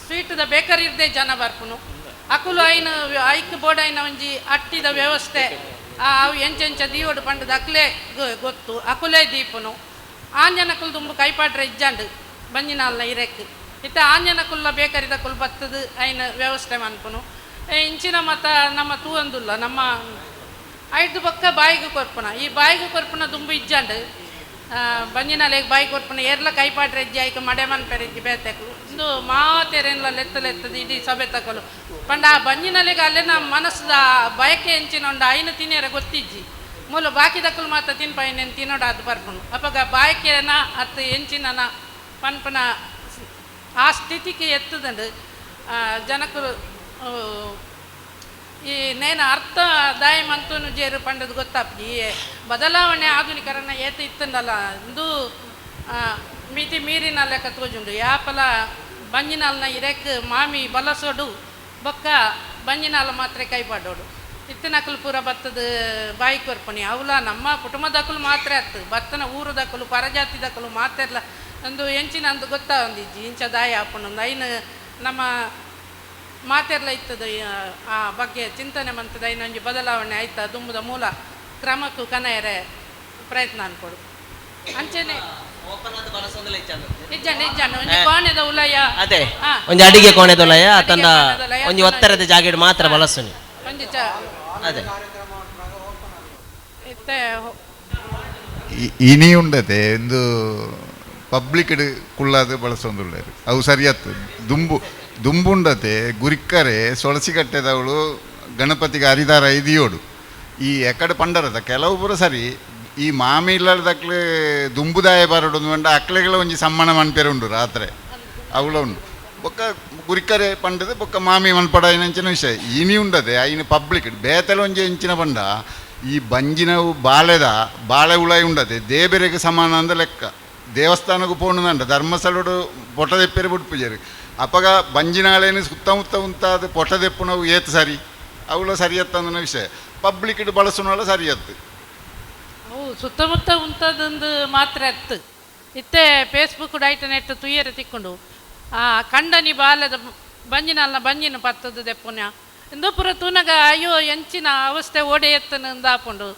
S7: ಸ್ವೀಟ್ದ ಬೇಕರಿ ಇರ್ದೆ ಜನ ಬರ್ಪುನು. ಅಕುಲು ಐನ ಐಕ್ ಬೋರ್ಡ್ ಐನ ಒಂಜಿ ಅಟ್ಟಿದ ವ್ಯವಸ್ಥೆ ಅವು ಎಂಚೆಂಚ ದೀವಡು ಪಂಡದ ಅಕ್ಲೆ ಗೊತ್ತು ಅಕುಲೇ ದೀಪನು. ಆಂಜನಕುಲು ದುಂಬು ಕೈಪಾಟ್ರೆ ಇಜ್ಜಂಡು ಬಂಜಿನಾಲ್ನ ಇರೆಕ್ ಇತ್ತ ಆಂಜನಕುಲ್ಲ ಬೇಕರಿದ ಕುಲ್ ಬತ್ತದ ಐನ ವ್ಯವಸ್ಥೆ ಮನ್ಪುನು. ಇಂಚಿನ ಮತ ನಮ್ಮ ತೂವೊಂದುಲ್ಲ ನಮ್ಮ ಐದು ಪಕ್ಕ ಬಾಯಿಗೆ ಕೊರ್ಪುನ ಈ ಬಾಯಿಗೆ ಕೊರ್ಪುನ ದುಂಬು ಇಜ್ಜಂಡು ಬಂಜಿನಾಲೆಗ್ ಬಾಯಿ ಕೊರ್ಪುನ ಏರ್ಲ ಕೈಪಾಟ್ರೆ ಇಜ್ಜಿ ಐಕ ಮಡೆ ಮನ್ಪೆರೆಜ್ಜಿ ಬೇತೆಕು ಇಂದು ಮಾತೆರೆನ್ಲ ಲೆತ್ತ ಲೆತ್ತದ ಇಡೀ ಸಭೆ ತಕಲು ಪಂಡ ಆ ಬಂಜಿನಲೆಗೆ ಅಲ್ಲೇ ನಮ್ಮ ಮನಸ್ಸದ ಬಯಕೆ ಎಂಚಿನ ಉಂಡು ಐನು ತಿನ್ನಿಯರ ಗೊತ್ತಿಜ್ಜಿ ಮೂಲ ಬಾಕಿ ದಕ್ಕಲು ಮಾತ್ರ ತಿನ್ಪೈನೇನು ತಿನ್ನೋಡು ಅದು ಬರ್ಪುನು. ಅಪಗ ಬಾಯಕೆನ ಅತ್ತು ಎಂಚಿನ ಪನ್ಪನ ಆ ಸ್ಥಿತಿಗೆ ಎತ್ತದಂಡು ಜನಕರು ಈ ನೇನ ಅರ್ಥ ದಾಯ ಮಂತೂನು ಜೇರು ಪಂಡದು ಗೊತ್ತಾಪಿ. ಈ ಬದಲಾವಣೆ ಆಧುನೀಕರಣ ಏತ ಇತ್ತಂಡಲ್ಲ ಇಂದು ಮಿತಿ ಮೀರಿನ ಲೆಕ್ಕ ತೋಜುಂಡು. ಯಾಪಲ ಬಂಜಿನಾಲ್ನ ಇರೆಕ್ ಮಾಮಿ ಬಲಸೋಡು ಬೊಕ್ಕ ಬಂಜಿನಾಲ ಮಾತ್ರ ಕೈಪಾಡೋಡು ಇತ್ತಿನಕಲು ಪೂರ ಬತ್ತದ ಬಾಯಿ ಕೊರ್ಪಣಿ ಅವಲ ನಮ್ಮ ಕುಟುಂಬದಕಲು ಮಾತ್ರ ಅತ್ತು ಬತ್ತನ ಊರುದಕಲು ಪರಜಾತಿದಕಲು ಮಾತೆರ್ಲ ಒಂದು ಎಂಚಿನ ಅಂದು ಗೊತ್ತಾ ಒಂದಿಜ್ಜಿ ಇಂಚ ದಾಯ ಆಪುಂಡು ಐನು ನಮ್ಮ ಮಾತೆರ್ಲ ಇತ್ತದ ಆ ಬಗ್ಗೆ ಚಿಂತನೆ ಮಂತದ ಐನೊಂಜಿ ಬದಲಾವಣೆ ಆಯ್ತಾ ದುಂಬುದ ಮೂಲ ಕ್ರಮಕ್ಕೂ ಕನೆಯರೆ ಪ್ರಯತ್ನ ಅನ್ಕೊಡು. ಅಂಚೆನೆ ಇಜ್ಜಂಡ ಇಜ್ಜಂಡ ಒಂಜಿ ಕೋಣೆದ ಉಲಯ
S11: ಅದೇ ಒಂಜಿ ಅಡಿಗೆ ಕೋಣೆದ ಉಲಯ ಅತಂಡ ಒಂಜಿ ಒತ್ತರದ ಜಾಗೆಡ್ ಮಾತ್ರ ಬಳಸುನಿ
S7: ಒಂಜಿ
S11: ಅದೇ
S7: ಇತ್ತೆ
S12: ಇನಿ ಉಂಡತೆ ಎಂದು ಪಬ್ಲಿಕ್ ಕುಳ್ಳಾದ ಬಳಸೊಂದುಳ್ಳೇರು ಅವು ಸರಿಯತ್ತು. ದುಂಬು ದುಂಬುಂಡತೆ ಗುರಿಕ್ಕರೆ ಸೊಳಸಿ ಕಟ್ಟೆದವಳು ಗಣಪತಿಗೆ ಹರಿದಾರ ಐದಿಯೋಡು ಈ ಎಕಡೆ ಪಂಡರದ ಕೆಲವು ಪೂರ ಸರಿ ಈ ಮಾಮಿ ಇಲ್ಲದಕ್ಲೆ ದುಂಬುದಾಯ ಬರೋಡು ಪಂಡ ಅಕ್ಲೆಗಳ ಒಂಜಿ ಸಮ್ಮನ ಮನ್ಪೆರೆ ಉಂಡು ರಾತ್ರಿ ಅವಳ ಉಂಡು ಬೊಕ್ಕ ಗುರಿಕ್ಕರೆ ಪಂಡದ ಬೊಕ್ಕ ಮಾಮಿ ಮನ್ಪಡ ಎಂಚಿನ ವಿಷಯ ಇನಿ ಉಂಡತೆ ಐನು ಪಬ್ಲಿಕ್ ಬೇತಲ ಒಂಜಿ ಎಂಚಿನ ಪಂಡ ಈ ಬಂಜಿನವು ಬಾಳೆದ ಬಾಳೆ ಉಳಾಯಿ ಉಂಡತೆ ದೇಬೆರೆಗೆ ಸಮಾನ ಅಂದ ಲೆಕ್ಕ ದೇವಸ್ಥಾನಕ್ಕೂ ಪೋಣುದಂಡ ಧರ್ಮಸ್ಥಳಡು ಪೊಟದೆಪ್ಪೆರೆ ಬುಡ್ಪುಜೇರು ಅಪಗ ಬಂಜಿನಾಳೇನು ಸುತ್ತಮುತ್ತ ಉಂತಾದ ಪೊಟದೆಪ್ಪುನವು ಏತು ಸರಿ ಅವಳ ಸರಿಯತ್ತಂದನ ವಿಷಯ ಪಬ್ಲಿಕ್ ಬಳಸುನವಳ ಸರಿಯತ್ತು.
S7: ಅವು ಸುತ್ತಮುತ್ತ ಉಂತದೊಂದು ಮಾತ್ರ ಅತ್ತು ಇತ್ತೆ ಫೇಸ್ಬುಕ್ ಡೈಟನೆಟ್ ತುಯ್ಯರೆ ತಿಕ್ಕೊಂಡು ಆ ಕಂಡನಿ ಬಾಲದ ಬಂಜಿನಲ್ಲ ಬಂಜಿನ ಪತ್ತದ ದೆಪ್ಪುನ ಇಂದು ಪುರ ತೂನಗ ಅಯ್ಯೋ ಎಂಚಿನ ಅವಸ್ಥೆ ಓಡೆ ಎತ್ತನ ಹಾಕೊಂಡು.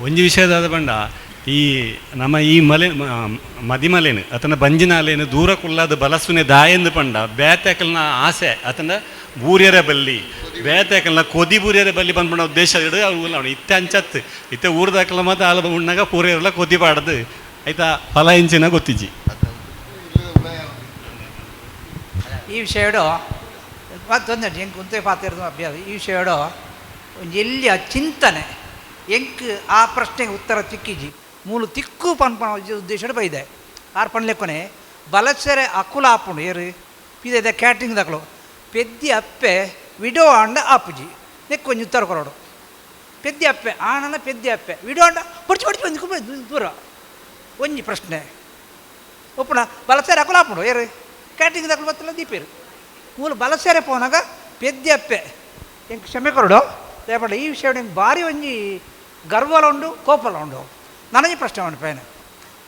S10: ಒಂಜಿ ವಿಷಯದಾದ ಪಂಡ ಈ ನಮ್ಮ ಈ ಮಲೆ ಮದಿಮಲೇನು ಅತನ ಬಂಜಿನಾಲೇನು ದೂರ ಕುಲ್ಲಾದ ಬಲಸುನೆ ದಾಯೆಂದು ಪಂಡ ಬೇತೆಕಲ್ನ ಆಸೆ ಅತನ ಬೂರ್ಯರ ಬಲ್ಲಿ ಬೇತೆಕಲ್ನ ಕೊದಿ ಬೂರ್ಯರ ಬಲ್ಲಿ ಬಂದ್ಪಂಡ ಉದ್ದೇಶ ಇಡು ಅವು ಇತ್ತೆ ಅಂಚತ್ತು ಇತ್ತೆ ಊರ್ದಾಕಲ ಮತ್ತು ಆಲ ಉಣ್ಣಾಗ ಪೂರ್ಯರೆಲ್ಲ ಕೊದಿ ಪಾಡದು ಆಯ್ತಾ ಫಲ ಇಂಚಿನ ಗೊತ್ತಿಜ್ಜಿ.
S13: ಈ ವಿಷಯಡು ಮತ್ತೊಂದು ಎಂಕ್ ಉಂತೆ ಪಾತ್ರ ಅಭ್ಯಾಸ ಈ ವಿಷಯಡು ಒಂಜಿ ಎಲ್ಲಿಯ ಚಿಂತನೆ ಎಂಕ್ ಆ ಪ್ರಶ್ನೆಗೆ ಉತ್ತರ ತಿಕ್ಕಿಜಿ ಮೂಲು ತಿಕ್ಕು ಪನ್ಪನ ಉದ್ದೇಶ ಬೈದೆ ಆರ್ ಪನ್ಲೆಕ್ಕೊನೆ ಬಲಸೆರೆ ಅಕುಲ ಆಪುಂಡು ಏರು ಪಿದೆ ಕ್ಯಾಟ್ರಿಂಗ್ ದಕಲು ಪೆದ್ದಿ ಅಪ್ಪೆ ವಿಡೋ ಆಂಡ ಆಪುಜಿ ನೆಕ್ಕೊಂಜಿ ಉತ್ತರ ಕೊರೋಡು ಪೆದ್ದಿ ಅಪ್ಪೆ ಆಣನ ಪೆದ್ದಿ ಅಪ್ಪೆ ವಿಡೋ ಆಂಡ ಪೊಡ್ಚಿ ಪೊಡ್ಚಿ ಒಂದು ದೂರ ಒಂಜಿ ಪ್ರಶ್ನೆ ಒಪ್ಪುಣ ಬಲಸೆರೆ ಅಕುಲ ಆಪುಂಡು ಏರು ಕ್ಯಾಟ್ರಿಂಗ್ ದಕಲು ಬತ್ತಲ್ಲ ದೀಪೇರು ಮೂಲು ಬಲಸೆರೆ ಪೋನಾಗ ಪೆದ್ದಿ ಅಪ್ಪೆ ಎಂಕ್ ಕ್ಷಮೆ ಕೊರಡು ದಯಪಡ ಈ ವಿಷಯ ಭಾರಿ ಒಂಜಿ ಗರ್ವಲ ಉಂಡು ಕೋಪಲ ಉಂಡು ನನಗೆ ಪ್ರಶ್ನೆ ಉಂಡು ಪೇನ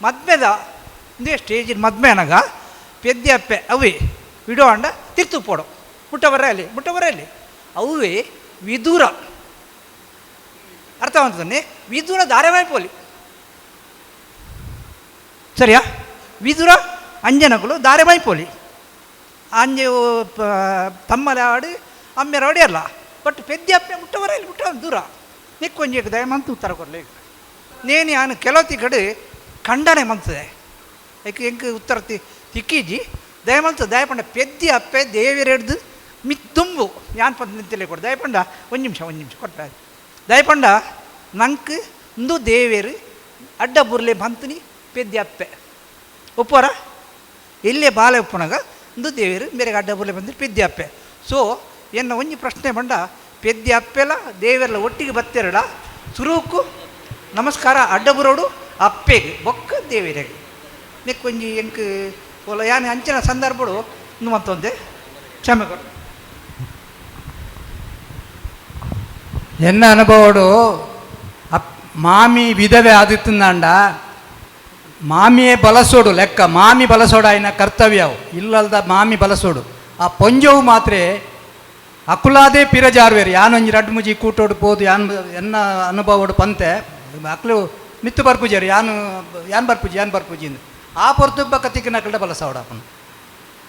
S13: ಮದ್ಮೆದ ಇಂದೇ ಸ್ಟೇಜಿನ ಮದ್ಮೆ ಅನಗ ಪೆದ್ದಿ ಅಪ್ಪೆ ಅವೇ ವಿಡೋ ಅಂಡ ತಿರ್ತು ಪೋಡು ಮುಟ್ಟ ಬರ ಅಲ್ಲಿ ಮುಟ್ಟ ಬರ ಅಲ್ಲಿ ಅವೇ ವಿದೂರ ಅರ್ಥವಂತದನ್ನೇ ವಿದೂರ ದಾರೆವಾಯ್ಪೋಲಿ ಸರಿಯಾ ವಿದುರ ಅಂಜನಕುಲು ದಾರೆವಾಯ್ಪೋಲಿ ಅಂಜೆ ತಮ್ಮಲಾಡಿ ಅಮ್ಮೆರಾಡಿ ಅಲ್ಲ ಬಟ್ ಪೆದ್ದಿ ಅಪ್ಪೆ ಮುಟ್ಟ ಬರ ಇಲ್ಲಿ ಮುಟ್ಟ ದೂರ ನಿಕ್ಕೊಂಜಿ ದಯಮಂತು ಉತ್ತರ ಕೊರಲಿ ನೇನು ಯಾನು ಕೆಲವತ್ತಿ ಕಡೆ ಖಂಡನೆ ಮಂತದೆ ಏಕೆ ಎಂಕ್ ಉತ್ತರ ತಿಕ್ಕಿಜಿ ದಯಮಲ್ತು ದಯಪಂಡ ಪೆದ್ದಿ ಅಪ್ಪೆ ದೇವಿರೆಡ್ದು ಮಿತ್ತುಂಬು ಯಾನ್ ಪಂತ ನಿಂತಲೇ ಕೊಡು ದಯಪಂಡ ಒಂದು ನಿಮಿಷ ಒಂದು ನಿಮಿಷ ಕೊಟ್ಟ ದಯಪಂಡ ನಂಕ್ ಇಂದು ದೇವೇರು ಅಡ್ಡ ಬುರ್ಲೆ ಬಂತನಿ ಪೆದ್ದಿ ಅಪ್ಪೆ ಒಪ್ಪೋರ ಎಲ್ಲೇ ಬಾಲೆ ಒಪ್ಪುನಗ ಇಂದು ದೇವೇರು ಮೇರೆಗೆ ಅಡ್ಡ ಬುರ್ಲೆ ಬಂದ್ರೆ ಪೆದ್ದಿ ಅಪ್ಪೆ. ಸೊ ಎನ್ನ ಒಂಜಿ ಪ್ರಶ್ನೆ ಬಂಡ ಪೆದ್ದಿ ಅಪ್ಪೆಲ ದೇವೆರ್ಲ ಒಟ್ಟಿಗೆ ಬತ್ತೆರಡ ಸುರುಕು ನಮಸ್ಕಾರ ಅಡ್ಡಬುರೋಡು ಅಪ್ಪೆಗೆ ಬೊಕ್ಕ ದೇವಿರೆಗೆ ನೆಕ್ ಒಂಜಿ ಎಂಕ್ ಓಲ ಯಾನ್ ಅಂಚಿನ ಸಂದರ್ಭಡು ಮತ್ತೊಂದೆ ಕ್ಷಮೆ ಕೊಡು.
S2: ಎನ್ನ ಅನುಭವಡು ಮಾಮಿ ವಿಧವೆ ಆದಿತ್ತಂದಾಂಡ ಮಾಮಿಯೇ ಬಲಸೋಡು ಲೆಕ್ಕ ಮಾಮಿ ಬಲಸೋಡು ಆಯ್ನ ಕರ್ತವ್ಯವು ಇಲ್ಲಲ್ದ ಮಾಮಿ ಬಲಸೋಡು ಆ ಪೊಂಜವು ಮಾತ್ರ ಅಕುಲಾದೇ ಪಿರಜಾರ್ವೇರು ಯಾನೊಂಜಿ ರಡ್ಡು ಮುಜಿ ಕೂಟೋಡು ಪೋದು ಯಾನ್ ಎನ್ನ ಅನುಭವಡು ಪಂತೆ ಅಕ್ಲು ಮಿತ್ತು ಬರ್ಪುಜಾರು ಯಾನು ಯಾನ್ ಬರ್ಪುಜಿ ಯಾನ್ ಬರ್ಪುಜಿ ಇಂದು ಆ ಪೊರ್ತು ಬಕ್ಕ ನಕಲ್ಡ ಬಲಸೋಡಪ್ಪನು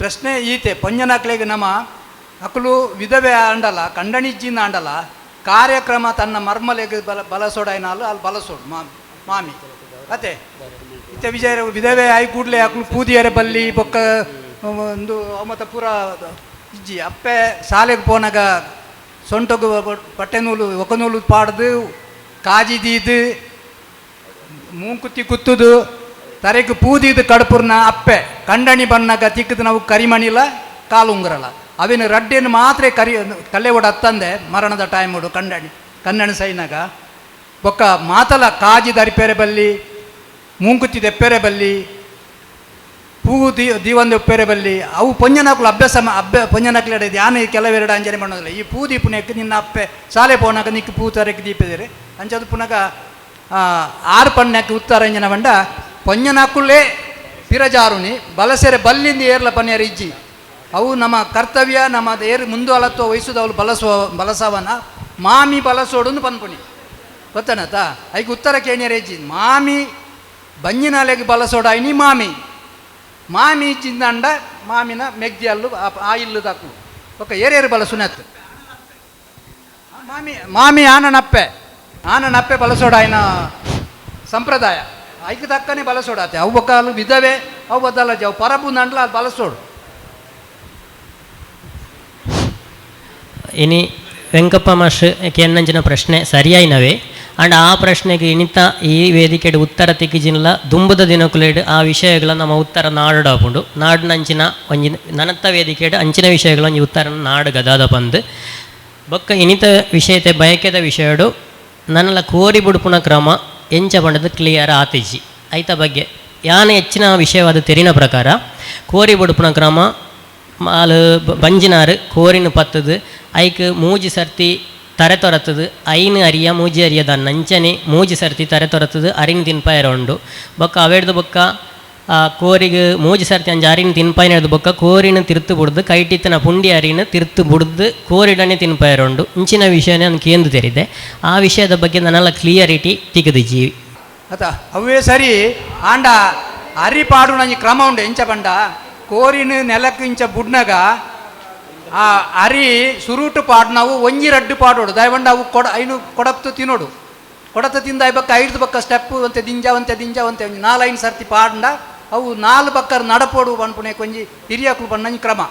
S2: ಪ್ರಶ್ನೆ ಈತೆ ಪೊಂಜನಕ್ಲೆಗೆ ನಮ್ಮ ಅಕುಲು ವಿಧವೆ ಆಂಡಲ ಕಂಡಣಿಜ್ಜಿನ ಆಂಡಲ ಕಾರ್ಯಕ್ರಮ ತನ್ನ ಮರ್ಮಲೆಗೆ ಬಲಸೋಡಾಯ್ನಾಲು ಅಲ್ಲಿ ಬಲಸೋಡು ಮಾಮಿ ಅತ್ತೆ ಇತ್ತೆ ವಿಜಯ ವಿಧವೆ ಆಯಿ ಕೂಡಲೇ ಅಕ್ಲು ಪೂದಿಯರೆ ಬಲ್ಲಿ ಬೊಕ್ಕ ಒಂದು ಮತ್ತ ಪೂರ ಇಜ್ಜಿ ಅಪ್ಪೆ ಶಾಲೆಗೆ ಪೋನಾಗ ಸೊಂಟಗು ಬಟ್ಟೆ ನೂಲು ಒಕ ನೂಲು ಪಾಡ್ದು ಕಾಜಿ ದೀದು ಮೂಂಕುತ್ತಿ ಕುತ್ತುದು ತರೆಗೆ ಪೂದಿದು ಕಡುಪುರ್ನ ಅಪ್ಪೆ ಕಂಡಣಿ ಬಣ್ಣಾಗ ತಿಕ್ಕದು ನಾವು ಕರಿಮಣಿಲ ಕಾಲು ಉಂಗುರಲ್ಲ ಅವಿನ ರಡ್ಡೇನು ಮಾತ್ರ ಕರಿ ಕಲ್ಲೆ ಓಡ ಅತ್ತಂದೆ ಮರಣದ ಟೈಮ್ ಓಡು ಕಂಡಣಿ ಕನ್ನಣ ಸೈನಾಗ ಬೊಕ್ಕ ಮಾತಲ ಕಾಜಿ ದರಿಪೆರೆ ಬಲ್ಲಿ ಮೂಂಕುತ್ತಿ ದೆಪ್ಪೆರೆ ಬಲ್ಲಿ ಪೂ ದೀವಂದ ಉಪ್ಪೆರೆ ಬಲ್ಲಿ ಅವು ಪೊಂಜನಾಕ್ಲು ಅಭ್ಯಾಸ ಪೊಂಜನಾಕ್ಲೆಡೆ ಧ್ಯಾನ ಕೆಲವೆರಡು ಅಂಜನೆ ಮಾಡೋದಿಲ್ಲ ಈ ಪೂ ದೀಪುನೆಕ್ ನಿನ್ನ ಅಪ್ಪೆ ಶಾಲೆ ಪೋನಾಗ ನಿಕ್ಕು ಪೂ ತರಕ್ಕೆ ದೀಪಿದರೆ ಅಂಚದು ಪುನಗ ಆರು ಪಣ್ಣಕ್ಕೆ ಉತ್ತರ ಅಂಜನ ಬಂಡ ಪೊಂಜನಾಕುಲೇ ಪಿರಜಾರುನಿ ಬಲಸೆರೆ ಬಲ್ಲಿಂದ ಏರ್ಲ ಪನ್ಯರ ಇಜ್ಜಿ ಅವು ನಮ್ಮ ಕರ್ತವ್ಯ ನಮ್ಮ ಏರು ಮುಂದು ಅಲತ್ವ ವಹಿಸುದು ಅವಳು ಬಲಸುವ ಬಲಸವನ ಮಾಮಿ ಬಲಸೋಡುನು ಪನ್ಪುಣಿ ಗೊತ್ತನತ ಐಕ್ ಉತ್ತರ ಕೇಣಿಯರ ಇಜ್ಜಿ ಮಾಮಿ ಬಂಜಿನಾಲೆಗೆ ಬಲಸೋಡಾಯ್ನಿ ಮಾಮಿ ಮಾಮಿ ಚಿಂದಂಡ ಮಾಮಿನ ಮೆಗ್ದಿ ಅಲ್ಲು ಆ ಇಲ್ಲು ದಾಕು ಒಕ್ಕ ಏರೇರು ಬಲಸುನತ್ತು ಮಾಮಿ ಮಾಮಿ ಆನನಪ್ಪೆ ಆನನಪ್ಪೆ ಬಲಸೋಡಾಯ್ನ ಸಂಪ್ರದಾಯ ಐಕ್ ತಕ್ಕನೆ ಬಲಸೋಡಾತೆ ಅವು ಬೊಕ್ಕ ವಿಧವೆ ಅವು ಬದಲ ಅವು ಪರಬು ನಂಡ್ಲ ಅದು ಬಲಸೋಡು.
S3: ಇನಿ ವೆಂಕಪ್ಪ ಮಾಸ್ಟರ್ ಕೆನ್ನಂಚಿನ ಪ್ರಶ್ನೆ ಸರಿಯಾಯಿನವೇ ಅಂಡ್ ಆ ಪ್ರಶ್ನೆಗೆ ಇನಿತ ಈ ವೇದಿಕೆಡು ಉತ್ತರ ತಿಕ್ಕಿಜಿನ್ಲ ದುಂಬುದ ದಿನಕುಲೇಡು ಆ ವಿಷಯಗಳ ನಮ್ಮ ಉತ್ತರ ನಾಡುಡಾಪುಂಡು ನಾಡಿನಂಚಿನ ಒಂಜಿ ನನತ್ತ ವೇದಿಕೆಡು ಅಂಚಿನ ವಿಷಯಗಳ ಒಂಜಿ ಉತ್ತರ ನಾಡು ಗದಾದ ಪಂದು ಬೊಕ್ಕ ಇನಿತ ವಿಷಯತೆ ಬಯಕೆದ ವಿಷಯಡು ನನ್ನಲ ಕೋರಿ ಬುಡುಪುನ ಕ್ರಮ ಎಂಚ ಪಂಡದು ಕ್ಲಿಯರ್ ಆತಿಜಿ ಐತ ಬಗ್ಗೆ ಯಾನ ಹೆಚ್ಚಿನ ವಿಷಯವಾದ ತೆರಿನ ಪ್ರಕಾರ ಕೋರಿ ಬುಡುಪುನ ಕ್ರಮ ಮಾಲು ಬಂಜಿನಾರು ಕೋರಿನ ಪತ್ತದು ಐಕ್ ಮೂಜಿ ಸರ್ತಿ ತರೆ ತೊರತದು ಐನು ಅರಿಯ ಮೂಜಿ ಅರಿಯದ ನಂಚನೆ ಮೂಜಿ ಸರ್ತಿ ತರೆ ತೊರತದು ಅರಿನ ತಿನ್ಪಾಯರ ಉಂಡು ಬೊಕ್ಕ ಅವೆಡ್ದು ಬೊಕ್ಕ ಕೋರಿಗೆ ಮೂಜಿ ಸರ್ತಿ ಅಂಜ ಅರಿನ ತಿನ್ಪಾಯಿನದು ಬೊಕ್ಕ ಕೋರಿನ ತಿರ್ತು ಬುಡ್ದು ಕೈಟಿತ್ತನ ಪುಂಡಿ ಅರಿನ ತಿರ್ತು ಬುಡ್ದು ಕೋರಿಡನೆ ತಿನ್ಪಾಯರ ಉಂಡು ಇಂಚಿನ ವಿಷಯನೇ ನಾನು ಕೇಂದು ತೆರಿದೆ ಆ ವಿಷಯದ ಬಗ್ಗೆ ನನ್ನೆಲ್ಲ ಕ್ಲಿಯರಿಟಿ ತಿಗದಿಜಿ
S2: ಅತ ಅವೇ ಸರಿ ಆಂಡ ಅರಿ ಪಾಡು ನಂಜಿ ಕ್ರಮ ಉಂಡು ಎಂಚ ಪಂಡ ಕೋರಿನ ನೆಲಕ್ಕೆ ಇಂಚ ಬುಡ್ನಗ ಆ ಅರಿ ಸುರುಟು ಪಾಡು ನಾವು ಒಂಜಿ ರಡ್ಡು ಪಾಡೋಡು ದಯವಂಡ ಅವು ಕೊಡ ಐನು ಕೊಡಪ್ತು ತಿನ್ನೋಡು ಕೊಡತ ತಿಂದ ಬಕ್ಕ ಐದು ಬಕ್ಕ ಸ್ಟೆಪ್ ಅಂತೆ ದಿಂಜ ದಿಂಜ ಅಂತೆ ಒಂಜಿ ನಾಲೈನು ಸರ್ತಿ ಪಾಡ್ಂಡ ಅವು ನಾಲ್ ಬಕ್ಕರ್ ನಡಪೋಡು ಪನ್ಪುಣೆ ಒಂಜಿ ಹಿರಿಯಕುಲು ಪಣ್ಣಂಜಿ ಕ್ರಮ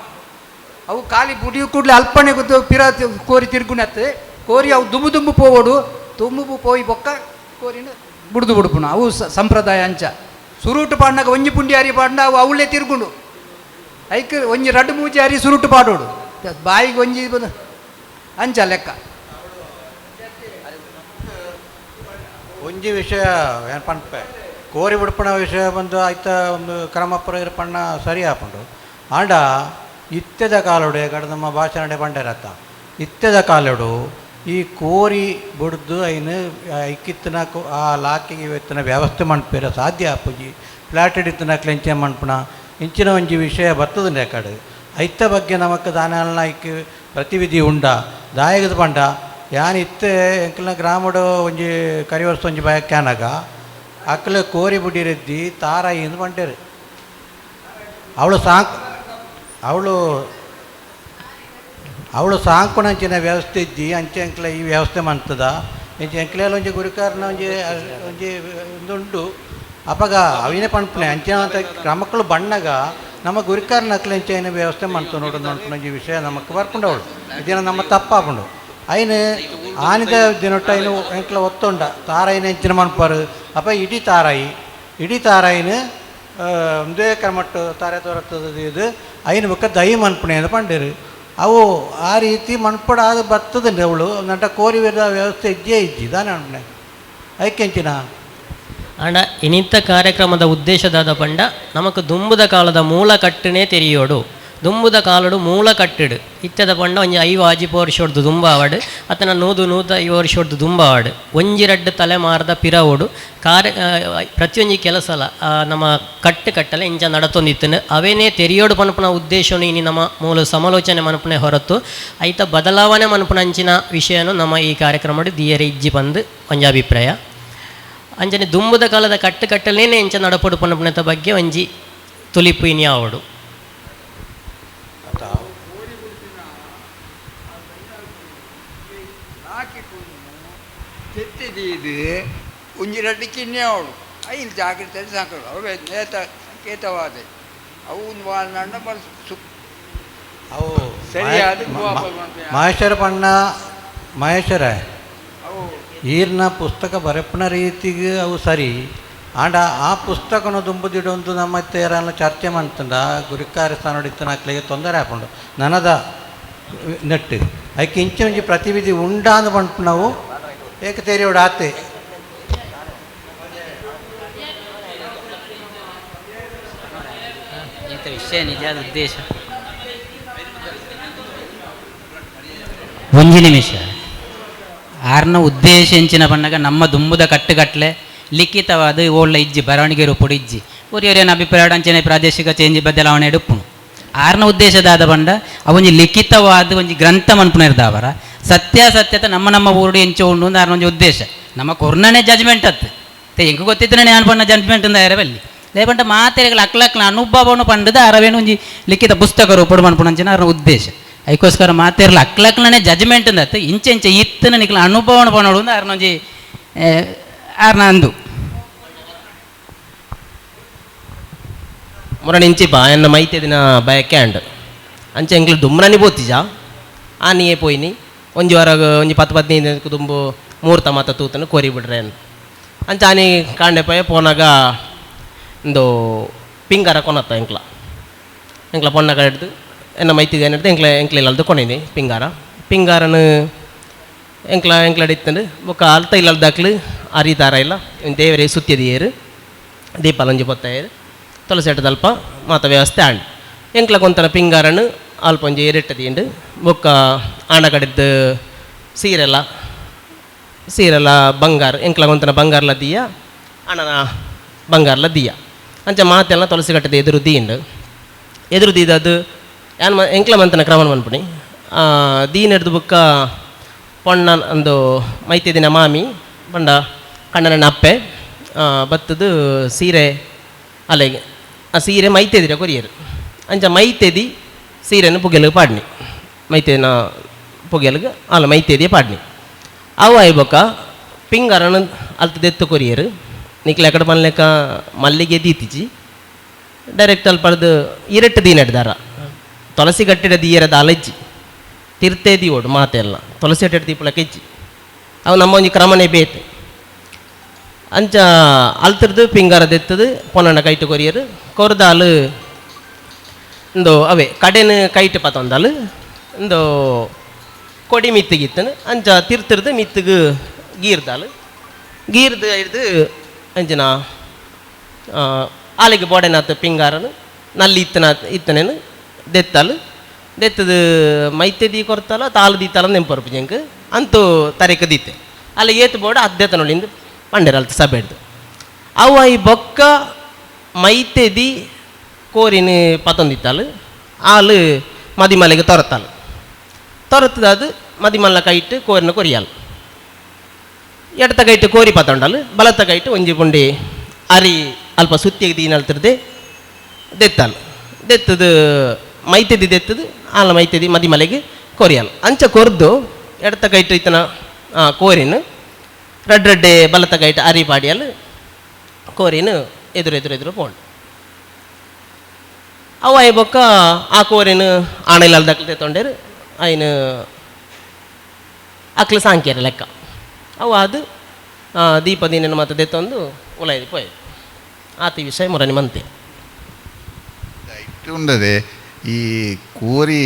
S2: ಅವು ಖಾಲಿ ಬುಡಿ ಕೂಡಲೇ ಅಲ್ಪಣೆ ಗೊತ್ತು ಪಿರ ಕೋರಿ ತಿರ್ಗುಣತ್ತೆ ಕೋರಿ ಅವು ದುಂಬು ದುಂಬು ಪೋವೋಡು ದುಂಬು ಪೋಯಿ ಬೊಕ್ಕ ಕೋರಿನ ಬುಡ್ದು ಬುಡುಪುಣ ಅವು ಸಂಪ್ರದಾಯ ಅಂಚ ಸುರುಟು ಪಾಡ್ನಾಗ ಒಂಜಿ ಪುಂಡಿ ಅರಿ ಪಾಡ್ಂಡ ಅವು ಅವಳೇ ತಿರ್ಗುಂಡು ಐಕ್ ಒಂಜಿ ರಡ್ಡು ಮೂಜಿ ಅರಿ ಸುರುಟು ಪಾಡೋಡು ಬಾಯಿಗೆ ಒಂಜಿ ಅಂಚ ಲೆಕ್ಕ.
S5: ಒಂಜಿ ವಿಷಯ ಏನು ಪನ್ಪೆ ಕೋರಿ ಬಿಡ್ಪಣ ವಿಷಯ ಬಂದು ಆಯ್ತ ಒಂದು ಕ್ರಮ ಪಣ್ಣ ಸರಿ ಆಪುಂಡು ಆಂಡ ಇತ್ತೆದ ಕಾಲೋಡೆ ಗಡ ನಮ್ಮ ಭಾಷಣ ಪಂಡರತ್ತ ಇತ್ತೆದ ಕಾಲೋಡು ಈ ಕೋರಿ ಬುಡ್ದು ಐನು ಐಕಿತ್ತನ ಆ ಲಾಕಿಗೆ ಇತ್ತಿನ ವ್ಯವಸ್ಥೆ ಮನ್ಪೇರ ಸಾಧ್ಯ ಆಪುಜಿ ಫ್ಲಾಟೆಡ್ ಇತ್ತಿನ ಕ್ಲೆಂಚೆ ಮನ್ಪುಣ ಇಂಚಿನ ಒಂಜಿ ವಿಷಯ ಬರ್ತದೆ ಕಡೆ ಐತ ಬಗ್ಗೆ ನಮಕ್ ದಾನಾಲ್ನ ಐಕ್ ಪ್ರತಿವಿಧಿ ಉಂಡ ದಾಯಗದ ಪಂಡ ಯಾನ್ ಇತ್ತೆ ಎಂಕಲ್ನ ಗ್ರಾಮಡು ಒಂಜಿ ಕರಿವರ್ಸ ಒಂಜಿ ಬಯಕ್ಕಾನಾಗ ಅಕ್ಲೆ ಕೋರಿ ಬುಡಿರೆದ್ದಿ ತಾರಾಯಿ ಎಂದು ಪಂಡೇರು ಅವಳು ಸಾಂಕ್ ಅವಳು ಅವಳು ಸಾಂಕುಣಂಚಿನ ವ್ಯವಸ್ಥೆ ಇದ್ದಿ ಅಂಚೆ ಅಂಕ್ಲ ಈ ವ್ಯವಸ್ಥೆ ಮಂತದ ಇಂಚೆ ಎಂಕ್ಲೆಲ್ಲ ಒಂಜಿ ಗುರುಕಾರನ ಒಂಜಿ ಒಂಜಿ ಒಂದುಂಡು ಅಪಗ ಅವಿನ ಪನ್ಪನೆ ಅಂಚಿನ ಅಂತ ಕ್ರಮಕ್ಕಳು ಬಣ್ಣಗ ನಮ್ಮ ಗುರಿಕಾರ ನಕ್ಲೆಂಚೈನ ವ್ಯವಸ್ಥೆ ಮಂತು ನೋಡು ನೋಡ್ಕೊಂಡು ವಿಷಯ ನಮಕ್ ಬರ್ಕೊಂಡವಳು ಇದೇನ ನಮ್ಮ ತಪ್ಪಾಪುಂಡು ಐನು ಆನಿದ ದಿನೊಟ್ಟ ಐನು ಎಂಕ್ಲ ಒತ್ತೊಂಡ ತಾರಾಯಿನ ಎಂಚಿನ ಮನ್ಪಾರು ಅಪ್ಪ ಇಡೀ ತಾರಾಯಿ ಇಡೀ ತಾರಾಯಿನ ಒಂದೇ ಕ್ರಮಟ್ಟು ತಾರೆ ತೋರತ್ತದ ಇದು ಐನು ಬೊಕ್ಕ ದೈ ಮನ್ಪುಣೆ ಅಂತ ಪಂಡೇರು ಅವು ಆ ರೀತಿ ಮನ್ಪಡಾದ ಬರ್ತದಂడి ಅವಳು ನಂಟ ಕೋರಿ ವ್ಯವಸ್ಥೆ ಇಜ್ಜೇ ಇಜ್ಜಿ ದಾನೆ ಅನ್ಪಣೆ ಐಕೆಂಚಿನ
S3: ಆಂಡ ಇನಿತ್ತ ಕಾರ್ಯಕ್ರಮದ ಉದ್ದೇಶದಾದ ಪಂಡ ನಮಕ್ ದುಂಬುದ ಕಾಲದ ಮೂಲ ಕಟ್ಟನೆ ತೆರಿಯೋಡು ದುಂಬುದ ಕಾಲಡು ಮೂಲ ಕಟ್ಟಿಡು ಇತ್ತದ ಪಂಡ ಒಂಜಿ 5 ಆಜಿ ವರ್ಷೊಡ್ದು ದುಂಬ ಆವಡ್ ಅತನ 100 105 ವರ್ಷೊಡ್ದು ದುಂಬ ಆವಡ್ ಒಂಜಿ ರಡ್ಡು ತಲೆಮಾರದ ಪಿರವೋಡು ಕಾರ್ಯ ಪ್ರತಿಯೊಂಜಿ ಕೆಲಸಲ ನಮ್ಮ ಕಟ್ಟು ಕಟ್ಟಲೆ ಇಂಚ ನಡತೊಂದಿತ್ತನು ಅವೇನೇ ತೆರಿಯೋಡು ಪನ್ಪುನ ಉದ್ದೇಶನು ಇನಿ ನಮ್ಮ ಮೂಲ ಸಮಾಲೋಚನೆ ಮನ್ಪುನೆ ಹೊರತು ಐತ ಬದಲಾವಣೆ ಮನ್ಪುನ ಅಂಚಿನ ವಿಷಯನು ನಮ್ಮ ಈ ಕಾರ್ಯಕ್ರಮಡು ದಿಯರೆ ಇಜ್ಜಿ ಪಂದು ಒಂಜಿ ಅಭಿಪ್ರಾಯ. ಅಂಚನೆ ದುಂಬುದ ಕಾಲದ ಕಟ್ಟು ಕಟ್ಟಲೇನೆ ಇಂಚ ನಡಪೊಡು ಪನ್ಪುನತ ಬಗ್ಗೆ ಒಂಜಿ ತುಲಿಪು ಇನಿ ಆವಡು.
S9: ಒಂಜಿ ರಡ್ಡು ಕಿನ್ನೆ ಅವಳು ಐನು ಜಾಗ್ರತೆ ಸಾಕಳು ಅವು ನೇತ ಸಂಕೇತವಾದ ಅವು ಒಂದು ವಾಲ್ನಾಂಡ ಬಳಸು
S5: ಅವು
S9: ಸರಿಯಾದ
S5: ಮಹೇಶ್ವರ ಪಣ್ಣ ಮಹೇಶ್ವರ ಈರ್ನ ಪುಸ್ತಕ ಬರೆಪನ ರೀತಿಗೆ ಅವು ಸರಿ ಆಂಡ ಆ ಪುಸ್ತಕನ ದುಂಬುದಿಡೊಂದು ನಮ್ಮ ತೇರನ್ನ ಚರ್ಚೆ ಮಾಡ್ತಂಡ ಗುರಿಕಾರ ಸ್ಥಾನ ಅಕ್ಲಿಗೆ ತೊಂದರೆ ಹಾಕೊಂಡು ನನದ ನೆಟ್ಟು ಐಕೆ ಇಂಚೆ ಒಂಜಿ ಪ್ರತಿವಿಧಿ ಉಂಡಾಂದು ಪಂಪು ನಾವು ಏಕ ತೇರಿಯೋಡು ಆತೆ
S14: ವಿಷಯ ನಿಜಾದ ಉದ್ದೇಶ ಒಂಜಿ ನಿಮಿಷ ಆರ್ನ ಉದ್ದೇಶ ಎಂಚಿನ ಪಣ್ಣಗ ನಮ್ಮ ದುಂಬುದ ಕಟ್ಟುಕಟ್ಲೆ ಲಿಖಿತವಾದ ಓಳ್ಳ ಇಜ್ಜಿ ಬರವಣಿಗೆ ರೂಪುಡು ಇಜ್ಜಿ ಒರಿಯೊರಿಯನ ಅಭಿಪ್ರಾಯ ಅಂಚನೆ ಪ್ರಾದೇಶಿಕ ಚೇಂಜ್ ಬದಲಾವಣೆ ಎಡುಪ್ಪುನು ಆರ್ನ ಉದ್ದೇಶದಾದ ಪಂಡ ಅವೊಂಜಿ ಲಿಖಿತವಾದ ಒಂಜಿ ಗ್ರಂಥ ಮನ್ಪುನ ಇರ್ದಾವರ ಸತ್ಯಾಸತ್ಯತೆ ನಮ್ಮ ನಮ್ಮ ಊರುಡು ಎಂಚ ಉಂಡು ಅಂದ್ ಆರ್ನ ಒಂಜಿ ಉದ್ದೇಶ ನಮ್ಮ ಕೊರ್ನನೆ ಜಜ್ಮೆಂಟ್ ಅತ್ತು ತೆ ಎಂಕು ಗೊತ್ತಿತ್ತನೇ ನಾನು ಪಣ್ಣ ಜಜ್ಮೆಂಟ್ ಅಂದ ಬಲ್ಲಿ ಲೇಪಂಟ ಮಾತೆರೆಗಳ ಅಕ್ಲಕ್ಲ ಅನುಭವನು ಪಂಡದ ಅರವೇನು ಒಂಜಿ ಲಿಖಿತ ಪುಸ್ತಕ ರೂಪುಡು ಮನ್ಪುನಂಚಿನ ಆರ್ನ ಉದ್ದೇಶ ಅದಕ್ಕೋಸ್ಕರ ಮಾತೆರ್ಲ ಅಕ್ಲಕ್ಲನೆ ಜಜ್ಮೆಂಟ್ ಅಂದತ್ತು ಇಂಚೆ ಇಂಚೆ ಇತ್ತನ ನಿಕ್ಲ ಅನುಭವನ ಪಣೋಡು ಅಂದ್ ಆರ್ನ ಒಂಜಿ ಆರ್ನ ಅಂದು
S11: ಮುರಣ ಇಂಚಿಪ ಎನ್ನ ಮೈತೆ ದಿನ ಬಯಕೆ ಅಂಡ್ ಅಂಚೆ ಎಂಕ್ಲು ದುಮ್ರನಿ ಬೋತಿಜ ಆನಿಯೇ ಪೋಯಿನಿ ಒಂಜಿ ವಾರ ಒಂಜಿ 10 15 ದುಂಬು ಮೂರ್ತ ಮಾತ ತೂತನು ಕೋರಿ ಬಿಡ್ರೆ ಅಂಚ ಆನಿ ಕಾಂಡೆ ಪೋಯ ಪೋನಾಗ ಒಂದು ಪಿಂಗಾರ ಕೊನತ್ತ ಎಂಕ್ಲ ಎಂಕ್ಲ ಪೊಣ್ಣ ಹಿಡ್ದು ಎನ್ನ ಮೈತಿದೆ ಹಿಡ್ದು ಎಂಕ್ಲ ಎಂಕ್ಲ ಕೊನಿನಿ ಪಿಂಗಾರ ಪಿಂಗಾರನು ಎಂಕ್ಲ ಎಂಕ್ಲ ಇತ್ತಂದು ಬೊಕ್ಕ ಅಲ್ತ ಇಲ್ಲಲ್ದಾಕ್ಲು ಅರಿತಾರ ಇಲ್ಲ ದೇವರೇ ಸುತ್ತಿದಿಯೇರು ದೀಪಾಲಂಜಿ ಪೊತ್ತಾಯರು ತುಳಸಿ ಅಲ್ಪ ಮಾತ ವ್ಯವಸ್ಥೆ ಆಂಡ್ ಎಂಕ್ಲ ಕೊಂತನ ಪಿಂಗಾರನು ಅಲ್ಪ ಒಂಜಿ ಎರೆಟ್ಟದಿಂಡು ಬೊಕ್ಕ ಆಣ ಕಡೆದ್ದು ಸೀರೆಲ್ಲ ಸೀರೆಲ್ಲ ಬಂಗಾರ ಎಂಕ್ಲ ಕೊಂತನ ಬಂಗಾರಲ ದೀಯ ಅಣ್ಣನ ಬಂಗಾರಲ ದೀಯ ಅಂಚ ಮಾತೆಲ್ಲ ತುಳಸಿ ಕಟ್ಟದ ಎದುರು ದೀಂಡು ಎದುರು ದೀದದು ಯಾನ್ ಎಂಕ್ಲ ಮಂತನ ಕ್ರಮನ ಮನ್ಪುಣಿ ದೀನ್ ಹಿಡ್ದು ಬೊಕ್ಕ ಪೊಣ್ಣ ಒಂದು ಮೈತಿದಿನ ಮಾಮಿ ಪಂಡ ಕಣ್ಣನ ಅಪ್ಪೆ ಬತ್ತದು ಸೀರೆ ಅಲೆಗೆ ಆ ಸೀರೆ ಮೈತೆದಿರ ಕೊರಿಯರು ಅಂಚ ಮೈತೆದಿ ಸೀರೆನು ಪುಗೆಲುಗೆ ಪಾಡ್ನಿ ಮೈತೆನ ಪುಗೆಲುಗೆ ಅಲ್ಲ ಮೈತೆದಿಯ ಪಾಡ್ನಿ ಅವು ಆಯ್ಬೊಕ್ಕ ಪಿಂಗಾರನ ಅಲ್ತ ದೆತ್ತು ಕೊರಿಯರು ನಿಕ್ಲೆ ಅಕಡೆ ಪನ್ಲೆಕ್ಕ ಮಲ್ಲಿಗೆ ದೀತಿಜಿ ಡೈರೆಕ್ಟ್ ಅಲ್ಲಿ ಪಡೆದು ಇರಟ್ಟು ದೀನ ಹಿಡ್ದಾರ ತುಳಸಿ ಕಟ್ಟಿಡ ದೀಯರದ ಅಲಜ್ಜಿ ತಿರ್ತೇ ದೀವೋಡು ಮಾತೆಲ್ಲ ತುಳಸಿ ಕಟ್ಟಿಡ ದೀಪಲಕ್ಕೆ ಇಜ್ಜಿ ಅವು ನಮ್ಮ ಒಂಜಿ ಕ್ರಮನೇ ಬೇತೆ ಅಂಚ ಅಲ್ತಿರ್ದು ಪಿಂಗಾರ ದೆತ್ತದು ಪೊನ್ನಣ್ಣ ಕೈಟು ಕೊರಿಯರು ಕೊರ್ದಾಲು ಇಂದು ಅವೇ ಕಡೆನು ಕೈಟು ಪತ್ತೊಂದಾಲು ಇಂದು ಕೊಡಿ ಮಿತ್ತಿಗಿತ್ತನು ಅಂಚ ತಿರ್ತಿರ್ದು ಮಿತ್ತಿಗೆ ಗೀರ್ದಾಲು ಗೀರ್ದು ಹಿಡ್ದು ಅಂಚಿನ ಆಲಿಗೆ ಬೋಡೆನಾತ್ ಪಿಂಗಾರನು ನಲ್ಲಿ ಇತ್ತನ ಇತ್ತನೇನು ದೆತ್ತಾಲು ದೆತ್ತದು ಮೈತೆದಿ ಕೊರ್ತಾಲ ತಾಲು ದೀತಾಲ ನೆಂಪರ್ಪು ಜಂಕ್ ಅಂತೂ ತರೆಕ ದೀತೆ ಅಲ್ಲಿ ಏತು ಬೋಡ ಅದ್ದೆತ ನೋಡಿಂದು ಪಂಡೆರಲ್ತ ಸಬೆಡ್ದು ಅವ ಈ ಬೊಕ್ಕ ಮೈತೆದಿ ಕೋರಿನ ಪತ್ತೊಂದಿತ್ತಾಲು ಆಲು ಮದಿಮಲೆಗೆ ತೊರತಾಲು ತೊರತದ ಅದು ಮದಿಮಲ್ಲ ಕೈಟ್ಟು ಕೋರಿನ ಕೊರಿಯಾಲು ಎಡತ ಕೈಟ್ಟು ಕೋರಿ ಪತ್ತೊಂಡಾಲು ಬಲತ್ತ ಕೈಟ್ಟು ಒಂಜಿ ಪುಂಡಿ ಅರಿ ಅಲ್ಪ ಸುತ್ತಿಗೆ ದೀನಲ್ತಿರ್ದೆ ದೆತ್ತಾಲು ದೆತ್ತದು ಮೈತೆದಿ ದೆತ್ತದು ಆಲ ಮೈತೆದಿ ಮದಿಮಲೆಗೆ ಕೊರಿಯಾಲು ಅಂಚ ಕೊರ್ದು ಎಡತ ಕೈಟ್ಟು ಇತ್ತನ ಕೋರಿನ ರಡ್ಡು ರಡ್ಡೆ ಬಲತ್ತ ಕೈಟ್ ಅರಿ ಪಾಡಿಯಲು ಕೋರಿನ ಎದುರು ಎದುರು ಎದುರು ಪೋಂಡು. ಅವು ಆಯಿ ಬೊಕ್ಕ ಆ ಕೋರಿನ ಆಣೆಲಾಲ್ ದಕ್ಲು ತೊಂಡೆರು ಐನ್ ಅಕ್ಲು ಸಾಂಕ್ಯರ ಲೆಕ್ಕ. ಅವು ಅದು ದೀಪ ದೀನನ ಮಾತ ದೆತ್ತೊಂದು ಉಲಾಯ್ದು ಪೋಯ್ ಆತಿ ವಿಷಯ ಮುರನಿ ಮಂತೆ.
S12: ಉಂಡದೆ ಈ ಕೋರಿ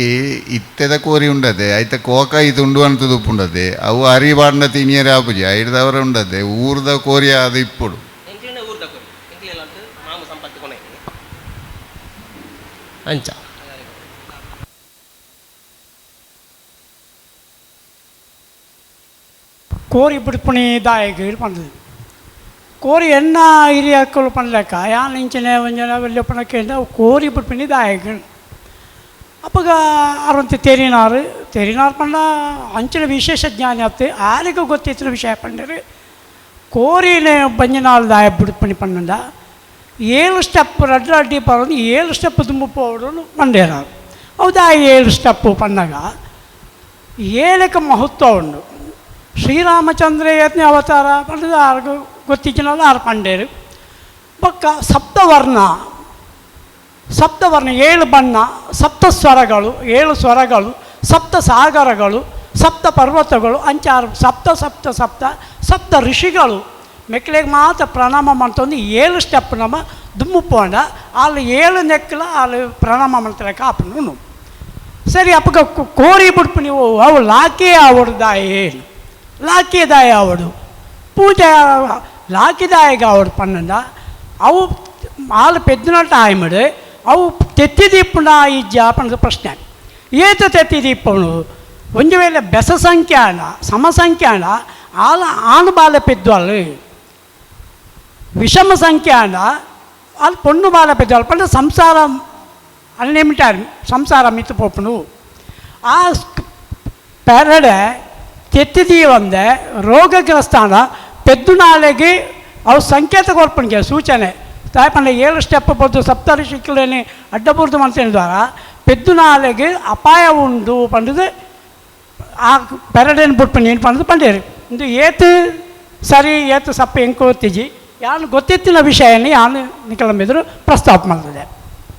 S12: ಇತ್ತೆದ ಕೋರಿ ಉಂಡದೆ ಐತ ಕೋಕ ಇದು ಉಂಡು ಅಂತ ಉಪ್ಪುಂಡದೆ ಅವು ಅರಿ ಬಾಂಡ ತಿನಿಯರೆ ಆಪುಜಿ ಐಡ್ದವರ ಉಂಡದೆ ಊರ್ದ ಕೋರಿ ಅದು ಇಪ್ಪುಡು.
S11: ಅಂಚ
S15: ಕೋರಿ ಬಿಡ್ಪುಣಿ ದಾಯಗ್ ಪಂಡದು ಕೋರಿ ಎನ್ನ ಹಿರಿಯಕ್ಕಲು ಪನ್ಲೆಕ್ಕ ಯಾನ್ ಇಂಚಿನ ಒಂಜನ ವಲ್ಯಪ್ಪನ ಕೋರಿ ಬಿಡ್ಪುಣಿ ದಾಯಗ್. ಅಪ್ಪಗ ಅರಂತೆ ತೆರಿನಾರು ತೆರಿನಾರು ಪಂಡ ಅಂಚಿನ ವಿಶೇಷ ಜ್ಞಾನಿ ಆತು ಆರಿಗೂ ಗೊತ್ತಿತ್ತಿನ ವಿಷಯ ಪಂಡರು ಕೋರಿನ ಬಂಜಿನಾಲ್ ದಾಯ ಬಿಡ್ಪಣಿ ಪನ್ನಂಡ 7 ಸ್ಟೆಪ್ ರಡ್ಡ ಅಡ್ಡಿ ಪರೋದು 7 ಸ್ಟೆಪ್ ತುಂಬ ಪೋಡು ಪಂಡೇನಾರು. ಹೌದಾ 7 ಸ್ಟೆಪ್ಪು ಪಣ್ಣಾಗ 7ಕ್ಕೆ ಮಹತ್ವ ಉಂಡು. ಶ್ರೀರಾಮಚಂದ್ರ ಯತ್ನ ಅವತಾರ ಪಂಡದು ಆರ್ಗು ಗೊತ್ತಿచ్చిನಲ್ಲ ಆರು ಪಂಡೇರು. ಬೊಕ್ಕ ಸಪ್ತವರ್ಣ ಸಪ್ತವರ್ಣ 7 ಬಣ್ಣ, ಸಪ್ತ ಸ್ವರಗಳು, 7 ಸ್ವರಗಳು, ಸಪ್ತ ಸಾಗರಗಳು, ಸಪ್ತ ಪರ್ವತಗಳು, ಅಂಚಾರು ಸಪ್ತ ಸಪ್ತ ಸಪ್ತ ಸಪ್ತ ಋಷಿಗಳು ಮೆಕ್ಲೆಗೆ ಮಾತ್ರ ಪ್ರಣಾಮ ಮಾಡ್ತಂದು 7 ಸ್ಟೆಪ್ ನಮ್ಮ ದುಮ್ಮುಪ್ಪೋಂಡ ಅಲ್ಲಿ 7 ನೆಕ್ಕಲ ಅಲ್ಲಿ ಪ್ರಣಾಮ ಮಾಡ್ತಾರೆ ಕಾಪನು. ಸರಿ ಅಪ್ಪಗ ಕೋರಿ ಬಿಡ್ಪು ನೀವು ಅವು ಲಾಕಿ ಆವಡು ದಾಯ ಲಾಕಿ ದಾಯ ಆವಡು ಪೂಜೆ ಲಾಕಿದಾಯಗ ಆವಡು ಪನ್ನಂಡ ಅವು ಆಳು ಪೆದ್ದಿನಟ್ಟ ಆಯ್ಮಡು ಅವು ತೆತ್ತಿದೀಪುನ ಇಜ್ಜ ಪನ್ನದ ಪ್ರಶ್ನೆ. ಏತ ತೆತ್ತಿದೀಪನು ಒಂದು ವೇಳೆ ಬೆಸ ಸಂಖ್ಯಾನ ಸಮಸಂಖ್ಯಾನ ಆಲ ಆನು ಬಾಲ ಪೆದ್ದುವಳು ವಿಷಮ ಸಂಖ್ಯಾನ ಅಲ್ಲಿ ಪೊಣ್ಣು ಬಾಲ ಪೆದ್ದುವಳು ಪಂಡ ಸಂಸಾರ ಅನ್ಲಿಮಿಟೆಡ್ ಸಂಸಾರ ಮಿತ್ತು ಪೋಪುನು. ಆ ಪೆರಡೆ ತೆತ್ತಿದೀವಂದೆ ರೋಗಗ್ರಸ್ತಾನ ಪೆದ್ದುನಾಲೆಗೆ ಅವು ಸಂಕೇತ ಕೊರ್ಪಣಿಗೆ ಸೂಚನೆ ತಾಯಪಂಡ 7 ಸ್ಟೆಪ್ ಬದ್ದು ಸಪ್ತಋಷಿಕಲೇನೆ ಅಡ್ಡಬುರ್ದು ಮಂತೇನ ದ್ವಾರ ಪೆದ್ದುನಾಲೆಗೆ ಅಪಾಯ ಉಂಡು ಪಂಡದು ಆ ಪೆರಡೇನು ಬುಡ್ಪಣಿ ಏನು ಪಂಡದು ಪಂಡೇರು. ಇಂದು ಏತು ಸರಿ ಏತು ಸಪ್ಪ ಎಂಕೋತಿಜಿ ಯಾನು ಗೊತ್ತಿತ್ತಿನ ವಿಷಯನೇ ಯಾನು ನಿಕಲಂಬಿದ್ರು ಪ್ರಸ್ತಾಪ ಮಾಡ್ತದೆ.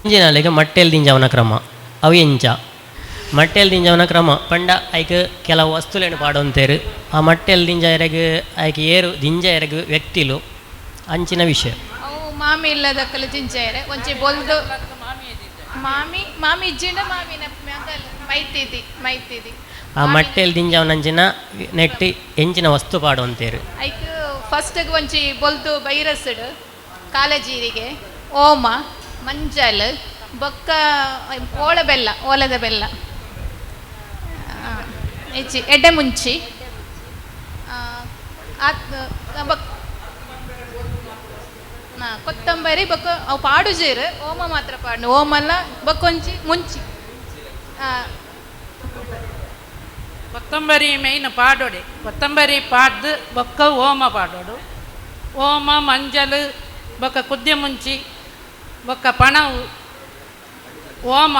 S3: ಇಂಜಿನಾಲೆಗೆ ಮಟ್ಟೆಲ್ ದಿಂಜವನ ಕ್ರಮ ಅವು ಎಂಚ ಮಟ್ಟೆಲ್ ದಿಂಜವನ ಕ್ರಮ ಪಂಡ ಐಕ್ ಕೆಲವು ವಸ್ತುಲೇನು ಪಾಡೊಂತೇರು ಆ ಮಟ್ಟೆಲ್ ದಿಂಜ ಎರೆಗ್ ಐಕ್ ಏರು ದಿಂಜ ಎರೆಗ್ ವ್ಯಕ್ತಿಲು ಅಂಚಿನ ವಿಷಯ.
S6: ಅವು ಮಾಮಿ ಇಲ್ಲದಕ್ಕಲು ಜಿಂಜಾಯರೆ ಒಂಚಿ ಬೊಲ್ದು ಮಾಮಿ ಮಾಮಿ ಇಜ್ಜಿಂಡ ಮಾಮಿನ ಮೈತಿದಿ ಮೈತಿದಿ
S3: ಆ ಮಟ್ಟೆಲ್ ದಿಂಜವನಂಚಿನ ನೆಟ್ಟಿ ಎಂಚಿನ ವಸ್ತು ಪಾಡೊಂತೇರು.
S6: ಐಕ್ ಫಸ್ಟ್ಗೆ ಒಂಚಿ ಬೊಲ್ದು ಬೈರಸ್ಡ್ ಕಾಲಜೀರಿಗೆ ಓಮ ಮಂಜಲ್ ಬೊಕ್ಕ ಓಳ ಬೆಲ್ಲ ಓಲದ ಬೆಲ್ಲ ಹೆಚ್ಚಿ ಎಡ್ಡೆ ಮುಂಚಿ ಕೊತ್ತಂಬರಿ ಬೊಕ್ಕ ಅವು ಪಾಡು ಜೀರು ಓಮ ಮಾತ್ರ ಪಾಡು ಓಮಲ್ಲ ಬೊಕ್ಕೊಂಚಿ ಮುಂಚಿ
S7: ಕೊತ್ತಂಬರಿ ಮೇಯ್ನ್ ಪಾಡೋಡೆ ಕೊತ್ತಂಬರಿ ಪಾಡ್ದು ಬೊಕ್ಕ ಓಮ ಪಾಡೋಡು ಓಮ ಮಂಜಲ್ ಬೊಕ್ಕ ಕುದ್ದೆ ಮುಂಚಿ ಬೊಕ್ಕ ಪಣವು ಓಮ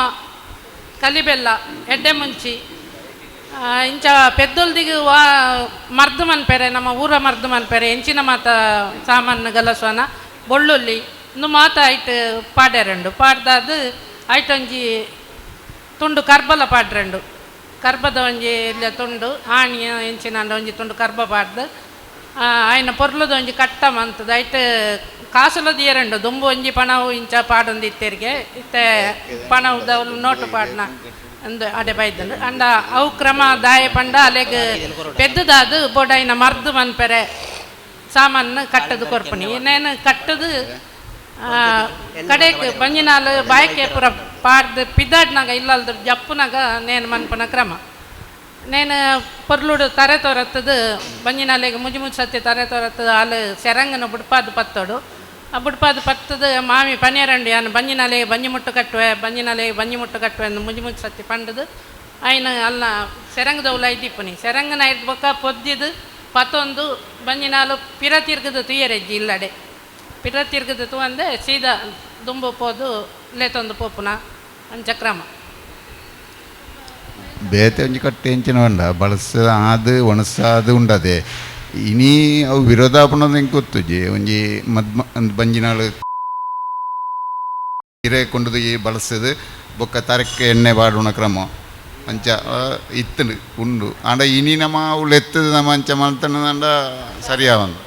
S7: ಕಲಿಬೆಲ್ಲ ಎಡ್ಡೆ ಮುಂಚಿ ಇಂಚ ಪೆದ್ದೊಲ್ದಿಗೆ ವಾ ಮರ್ದು ಮನ್ಪೆರೆ ನಮ್ಮ ಊರ ಮರ್ದು ಮನ್ಪೆರೆ ಎಂಚಿನ ಮಾತ ಸಾಮಾನು ಗಲಸೋನ ಬೊಳ್ಳುಳ್ಳಿ ಇನ್ನು ಮಾತ ಐಟ್ ಪಾಡ್ಯಾರಂಡು ಪಾಡ್ದಾದು ಐಟೊಂಜಿ ತುಂಡು ಕರ್ಬಲ ಪಾಡ್ರಂಡು ಕರ್ಬದ ಒಂಜಿ ಇಲ್ಲ ತುಂಡು ಆಣಿ ಎಂಚಿನ ಒಂಜಿ ತುಂಡು ಕರ್ಬ ಪಾಡ್ದು ಆಯ್ನ ಪೊರ್ಲದ ಒಂಜಿ ಕಟ್ಟ ಮಂತದ ಐಟ್ ಕಾಸುಲ ದಿಯರಂಡು ದುಂಬು ಒಂಜಿ ಪಣವು ಇಂಚ ಪಾಡೊಂದು ಇತ್ತೆರಿಗೆ ಇತ್ತೆ ಪಣವು ನೋಟು ಪಾಡ್ನ ಅಂದು ಅಡೆ ಬೈದಂಡು ಅಂಡ ಅವು ಕ್ರಮ ದಾಯ ಪಂಡ ಅಲೆಗ್ ಪೆದ್ದದಾದು ಬೋಡೈನ ಮರ್ದು ಮನ್ಪೆರೆ ಸಾಮಾನು ಕಟ್ಟದು ಕೊರ್ಪಣಿ ಇನ್ನೇನು ಕಟ್ಟದು ಕಡೆಗೆ ಬಂಜಿನಾಲು ಬಾಯ್ಕೆ ಪೂರ ಪಾಡ್ದು ಪಿದಾಡ್ನಾಗ ಇಲ್ಲಲ್ದು ಜಪ್ಪುನಾಗ ನೇನು ಮನ್ಪುನ ಕ್ರಮ ನೇನು ಪೊರ್ಲುಡು ತರೆ ತೋರತ್ತದು ಬಂಜಿನಾಲೆಗೆ ಮುಜಿ ಮುಜಿ ಸತ್ತಿ ತರೆ ತೋರತ್ತದು ಅಲು ಸೆರಂಗನ ಬುಡ್ಪಾದು ಪತ್ತೋಡು ಆ ಬುಡ್ಪಾದು ಪತ್ತದು ಮಾಮಿ ಪನಿಯರಂಡು ಯಾನು ಬಂಜಿನಾಲೆಗೆ ಬಂಜಿ ಮುಟ್ಟು ಕಟ್ಟುವೆ ಬಂಜಿನಾಲೆಗೆ ಬಂಜಿ ಮುಟ್ಟು ಕಟ್ಟುವೆ ಅಂದು ಮುಜಿ ಮುಜಿ ಸತ್ತಿ ಪಂಡದು ಆಯ್ನ ಅಲ್ಲ ಸೆರಂಗದೌಲ ಐದಿಪ್ಪುನಿ ಸೆರಂಗನ ಐದು ಬೊಕ್ಕ ಪೊದ್ದಿದು ಪತ್ತೊಂದು ಬಂಜಿನಾಲು ಪಿರ ತಿರ್ಗದು ತುಯ್ಯರೆಜ್ಜಿ ಇಲ್ಲಡೆ ಪಿರ ತಿರ್ಗದು ತೂವಂದೆ ಸೀದಾ ದುಂಬು ಪೋದು ಲೇತೊಂದು ಪೋಪುನ ಅಂಚ ಕ್ರಮ.
S12: ಬೇತೆ ಒಂಜಿ ಕಟ್ಟೆ ಎಂಚಿನ ಉಂಡ ಬಳಸ ಆದ್ ಒಣಸಾದು ಉಂಡದೆ ಇನಿ ಅವು ವಿರೋಧ ಆಪುನದ ಎಂಕ್ ಗೊತ್ತುಜಿ ಒಂಜಿ ಮದ್ಮ ಬಂಜಿನಾಳು ಇರೆ ಕೊಂಡು ಈ ಬಳಸದು ಬೊಕ್ಕ ತರಕ್ಕೆ ಎಣ್ಣೆ ಪಾಡುನ ಕ್ರಮ ಅಂಚ ಇತ್ತುಂಡು ಉಂಡು. ಆಂಡ ಇನಿ ನಮ್ಮ ಅವು ಎತ್ತದ ನಮ್ಮ ಅಂಚ ಮಲ್ತನದಂಡ ಸರಿಯಾವಂದು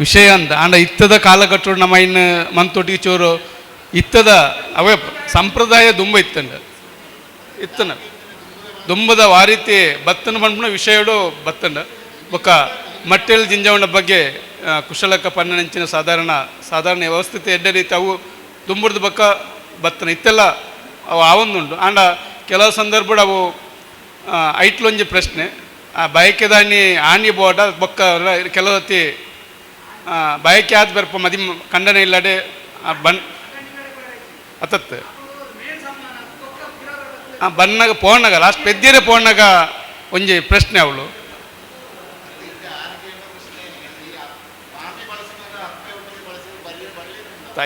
S1: ವಿಷಯ ಅಂದ. ಆಂಡ ಇತ್ತದ ಕಾಲಘಟ್ಟಡು ನಮ್ಮ ಇನ್ನು ಮಂತೊಟ್ಟಿಗೆ ಚೋರು ಇತ್ತದ ಅವೇ ಸಂಪ್ರದಾಯ ದುಂಬ ಇತ್ತಂಡ ಇತ್ತನ ದುಂಬದ ವಾರೀತಿ ಬತ್ತನ ಪನ್ಪುನ ವಿಷಯಡು ಬತ್ತಂಡ. ಬೊಕ್ಕ ಮಟ್ಟೆಲ್ ಜಿಂಜವನ ಬಗ್ಗೆ ಕುಶಲಕ್ಕ ಪನ್ನಂಚಿನ ಸಾಧಾರಣ ಸಾಧಾರಣ ವ್ಯವಸ್ಥಿತ ಎಡ್ಡೆ ರೀತಿ ಅವು ದುಂಬುರ್ದ ಬೊಕ್ಕ ಬತ್ತನ ಇತ್ತೆಲ್ಲ ಅವು ಆವೊಂದುಂಡು. ಆಂಡ ಕೆಲವು ಸಂದರ್ಭಡ್ ಅವು ಐಟ್ಲೊಂಜಿ ಪ್ರಶ್ನೆ ಆ ಬಯಕೆದಾನಿ ಆನಿ ಬೋಡ ಬೊಕ್ಕ ಕೆಲವತ್ತಿ ಬಯಕೆ ಆದ ಬರ್ಪ ಮದಿ ಖಂಡನೆ ಇಲ್ಲಡೆ ಬನ್ ಅತತ್ತು ಬನ್ನಾಗ ಪೋಣಾಗ ಲಾಸ್ಟ್ ಪೆದ್ದಿರೆ ಪೋಣಾಗ ಒಂಜಿ ಪ್ರಶ್ನೆ ಅವಳು.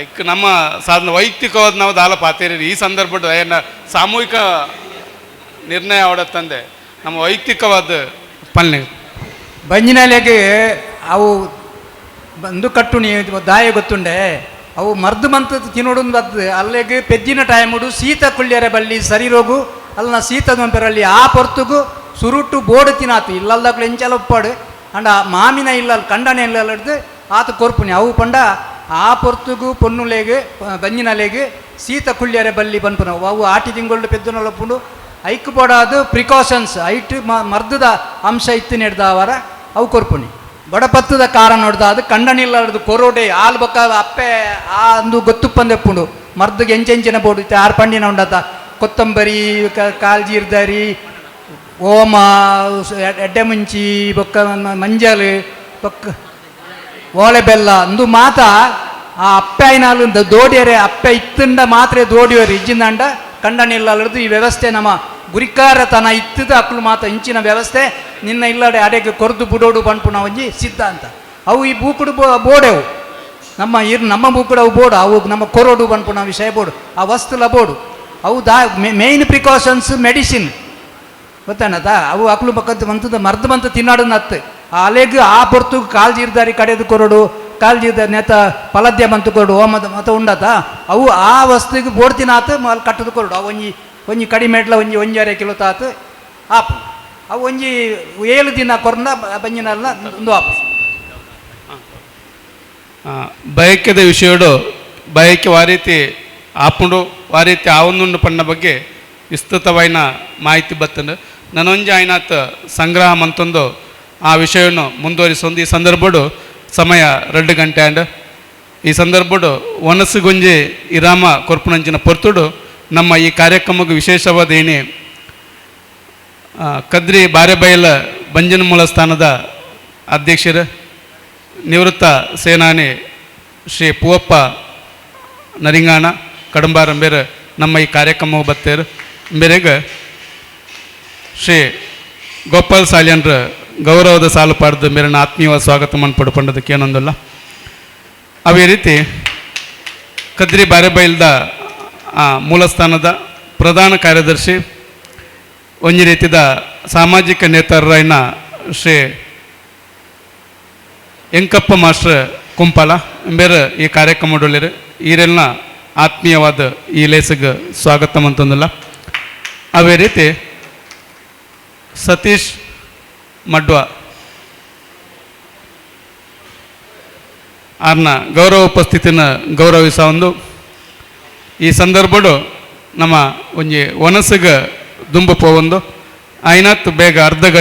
S1: ಇಕ್ ನಮ್ಮ ಸಾಧನ ವೈಯಕ್ತಿಕವಾದ ನಾವು ದಾಲ ಪಾತೇರಿ ಈ ಸಂದರ್ಭದ ಏನ ಸಾಮೂಹಿಕ ನಿರ್ಣಯ ಅವಡತ್ತಂದೆ ನಮ್ಮ ವೈಯಕ್ತಿಕವಾದ ಪಲ್ಲೆ
S2: ಬಂಜಿನಾಲೆಗೆ ಅವು ಬಂದು ಕಟ್ಟುಣಿ ದಾಯ ಗೊತ್ತುಂಡೆ ಅವು ಮರ್ದು ಮಂತ ತಿನ್ನೋಡು ಬದ್ದು ಅಲ್ಲಿಗೆ ಪೆದ್ದಿನ ಟೈಮುಡು ಶೀತ ಕುಳ್ಳಿಯರೆ ಬಳ್ಳಿ ಸರಿರೋಗು ಅಲ್ಲ ಶೀತದ ಮಂಪೆರಲ್ಲಿ ಆ ಪೊರ್ತುಗು ಸುರುಟು ಬೋಡು ತಿನ್ನಾತು ಇಲ್ಲಲ್ದಾಕ್ಲು ಎಂಚಲ ಒಪ್ಪಾಡು ಅಂಡ ಮಾಮಿನ ಇಲ್ಲ ಕಂಡನೆ ಇಲ್ಲ ಹಿಡ್ದು ಆತ ಕೊರ್ಪುನಿ ಅವು ಪಂಡ ಆ ಪೊರ್ತುಗು ಪೊನ್ನುಲೆಗೆ ಬಂಜಿನಲೆಗೆ ಶೀತ ಕುಳ್ಳಿಯರೆ ಬಲ್ಲಿ ಪನ್ಪುನ ಅವು ಆಟಿ ತಿಂಗಳು ಪೆದ್ದುನೊಲಪುಂಡು ಐಕ್ ಬೋಡಾದು ಪ್ರಿಕಾಷನ್ಸ್ ಐಟ್ ಮರ್ದದ ಅಂಶ ಇತ್ತು ನೆಡ್ದಾವರ ಅವು ಕೊರ್ಪುನಿ. ಬಡಪತ್ತದ ಕಾರ ನೋಡ್ದ ಅದು ಕಂಡನಿಲ್ಲ ಹಿಡ್ದು ಕೊರೋಡೆ ಹಾಲು ಬೊಕ್ಕ ಅಪ್ಪೆ ಆ ಅಂದು ಗೊತ್ತುಪ್ಪಂದೆಪ್ಪುಂಡು ಮರ್ದಿಗೆ ಎಂಚೆಂಚಿನ ಬೋಡು ಇತ್ತೆ ಆರು ಪಂಡಿನ ಉಂಡತ ಕೊತ್ತಂಬರಿ ಕಾಲ್ ಜೀರ್ದರಿ ಓಮ ಎಡ್ಡೆ ಮುಂಚಿ ಬೊಕ್ಕ ಮಂಜಲ್ ಬೊಕ್ಕ ಓಲೆ ಬೆಲ್ಲ ಅಂದು ಮಾತ ಆ ಅಪ್ಪೆ ಐನಾಲು ದೋಡಿಯರೆ ಅಪ್ಪೆ ಇತ್ತಂಡ ಮಾತ್ರೆ ದೋಡಿಯರು ಇಜ್ಜಿಂದಂಡ ಕಂಡನಿಲ್ಲ ಹಿಡ್ದು ಈ ವ್ಯವಸ್ಥೆ ನಮ್ಮ ಗುರಿಕಾರತನ ಇತ್ತದ ಅಕ್ಲು ಮಾತ ಇಂಚಿನ ವ್ಯವಸ್ಥೆ ನಿನ್ನ ಇಲ್ಲಡೆ ಅಡೆಗೆ ಕೊರ್ದು ಬುಡೋಡು ಪನ್ಪುನ ಒಂಜಿ ಸಿದ್ಧಾಂತ ಅವು ಈ ಬೂಕುಡು ಬೋಡೆವು ನಮ್ಮ ಇರ್ ನಮ್ಮ ಬೂಕುಡು ಅವು ಬೋಡು ಅವು ನಮ್ಮ ಕೊರೋಡು ಪನ್ಪುನ ವಿಷಯ ಬೋಡು ಆ ವಸ್ತುಲ ಬೋಡು ಅವು ದಾ main precautions medicine ಗೊತ್ತಾನದ ಅವು ಅಕ್ಲು ಬಕ್ಕಂತ ಮಂತದ ಮರ್ದು ಮಂತ ತಿನ್ನಾಡು ನತ್ತು ಆ ಅಲೆಗ್ ಆ ಪೊರ್ತು ಕಾಲ್ ಜೀರ್ದಾರಿ ಕಡೆದು ಕೊರಡು ಕಾಲ್ ಜೀರ್ದಾರಿ ನೇತ ಪಲದ್ಯ ಮಂತು ಕೊರಡು ಓಮದ ಮತ ಉಂಡತ ಅವು ಆ ವಸ್ತುಗೆ ಬೋಡ್ ತಿನ್ನಾತು ಅಲ್ಲಿ ಕಟ್ಟದು ಕೊರಡು ಅವು ಒಂಜಿ ಒಂಜಿ ಕಡಿಮೆ ಎಡ್ಲ ಒಂಜಿ ಒಂಜರೆ ಕಿಲೋ ತಾತು ಆಪು ಅವು ಒಂಜಿ 7 ದಿನ ಕೊರ್ನ ಬಂಜಿನಲ್ಲ ಒಂದು ಆಪು.
S1: ಬಯಕೆದ ವಿಷಯಡು ಬಯಕೆ ವಾರೀತಿ ಆಪುಂಡು ವಾರೀತಿ ಆವೊಂದುಂಡು ಪಣ್ಣ ಬಗ್ಗೆ ವಿಸ್ತೃತವಾಯಿನ ಮಾಹಿತಿ ಬತ್ತಂಡು ನನೊಂಜಿ ಆಯ್ನಾತ್ ಸಂಗ್ರಹ ಮಂತೊಂದು ಆ ವಿಷಯವನ್ನು ಮುಂದುವರಿಸೊಂದು ಈ ಸಂದರ್ಭಡು ಸಮಯ 2 ಗಂಟೆ ಆಂಡ್ ಈ ಸಂದರ್ಭಡು ವನಸುಗೊಂಜಿ ಇರಾಮ ಕೊರ್ಪುನಂಚಿನ ಪೊರ್ತುಡು ನಮ್ಮ ಈ ಕಾರ್ಯಕ್ರಮಕ್ಕೆ ವಿಶೇಷವಾದ ಏನೇ ಕದ್ರಿ ಬಾರೆಬೈಲ ಬಂಜನಮೂಲ ಸ್ಥಾನದ ಅಧ್ಯಕ್ಷರು ನಿವೃತ್ತ ಸೇನಾನಿ ಶ್ರೀ ಪೂವಪ್ಪ ನರಿಂಗಾಣ ಕಡಂಬಾರಂಬೇರು ನಮ್ಮ ಈ ಕಾರ್ಯಕ್ರಮವು ಬತ್ತೇರು. ಮೇರೆಗೆ ಶ್ರೀ ಗೋಪಾಲ್ ಸಾಲಿಯನ್ರ ಗೌರವದ ಸಾಲು ಪಾಡ್ದು ಮೇರನ್ನ ಆತ್ಮೀಯವಾದ ಸ್ವಾಗತ ಮನ್ಪಡ್ಕೊಂಡದಕ್ಕೆ ಏನೊಂದಲ್ಲ. ಅದೇ ರೀತಿ ಕದ್ರಿ ಬಾರೆಬೈಲ್ದ ಮೂಲಸ್ಥಾನದ ಪ್ರಧಾನ ಕಾರ್ಯದರ್ಶಿ ಒಂಜಿ ರೀತಿದ ಸಾಮಾಜಿಕ ನೇತಾರರಾಯಿನ ಶ್ರೀ ಎಂಕಪ್ಪ ಮಾಸ್ಟರ್ ಕುಂಪಾಲ ಬೇರೆ ಈ ಕಾರ್ಯಕ್ರಮದೊಳ್ಳಿರು ಈರೆಲ್ಲ ಆತ್ಮೀಯವಾದ ಈ ಲೇಸಿಗೆ ಸ್ವಾಗತ ಅಂತಂದಲ್ಲ. ಅದೇ ರೀತಿ ಸತೀಶ್ ಮಡ್ವ ಆರ್ನ ಗೌರವ ಉಪಸ್ಥಿತಿನ ಗೌರವಿಸ ಒಂದು ಈ ಸಂದರ್ಭಡು ನಮ್ಮ ಒಂಜಿ ವನಸ್ಸಿಗೆ ದುಂಬು ಪೋವೊಂದು ಐನಾತ್ ಬೇಗ ಅರ್ಧ ಗಂಟೆ.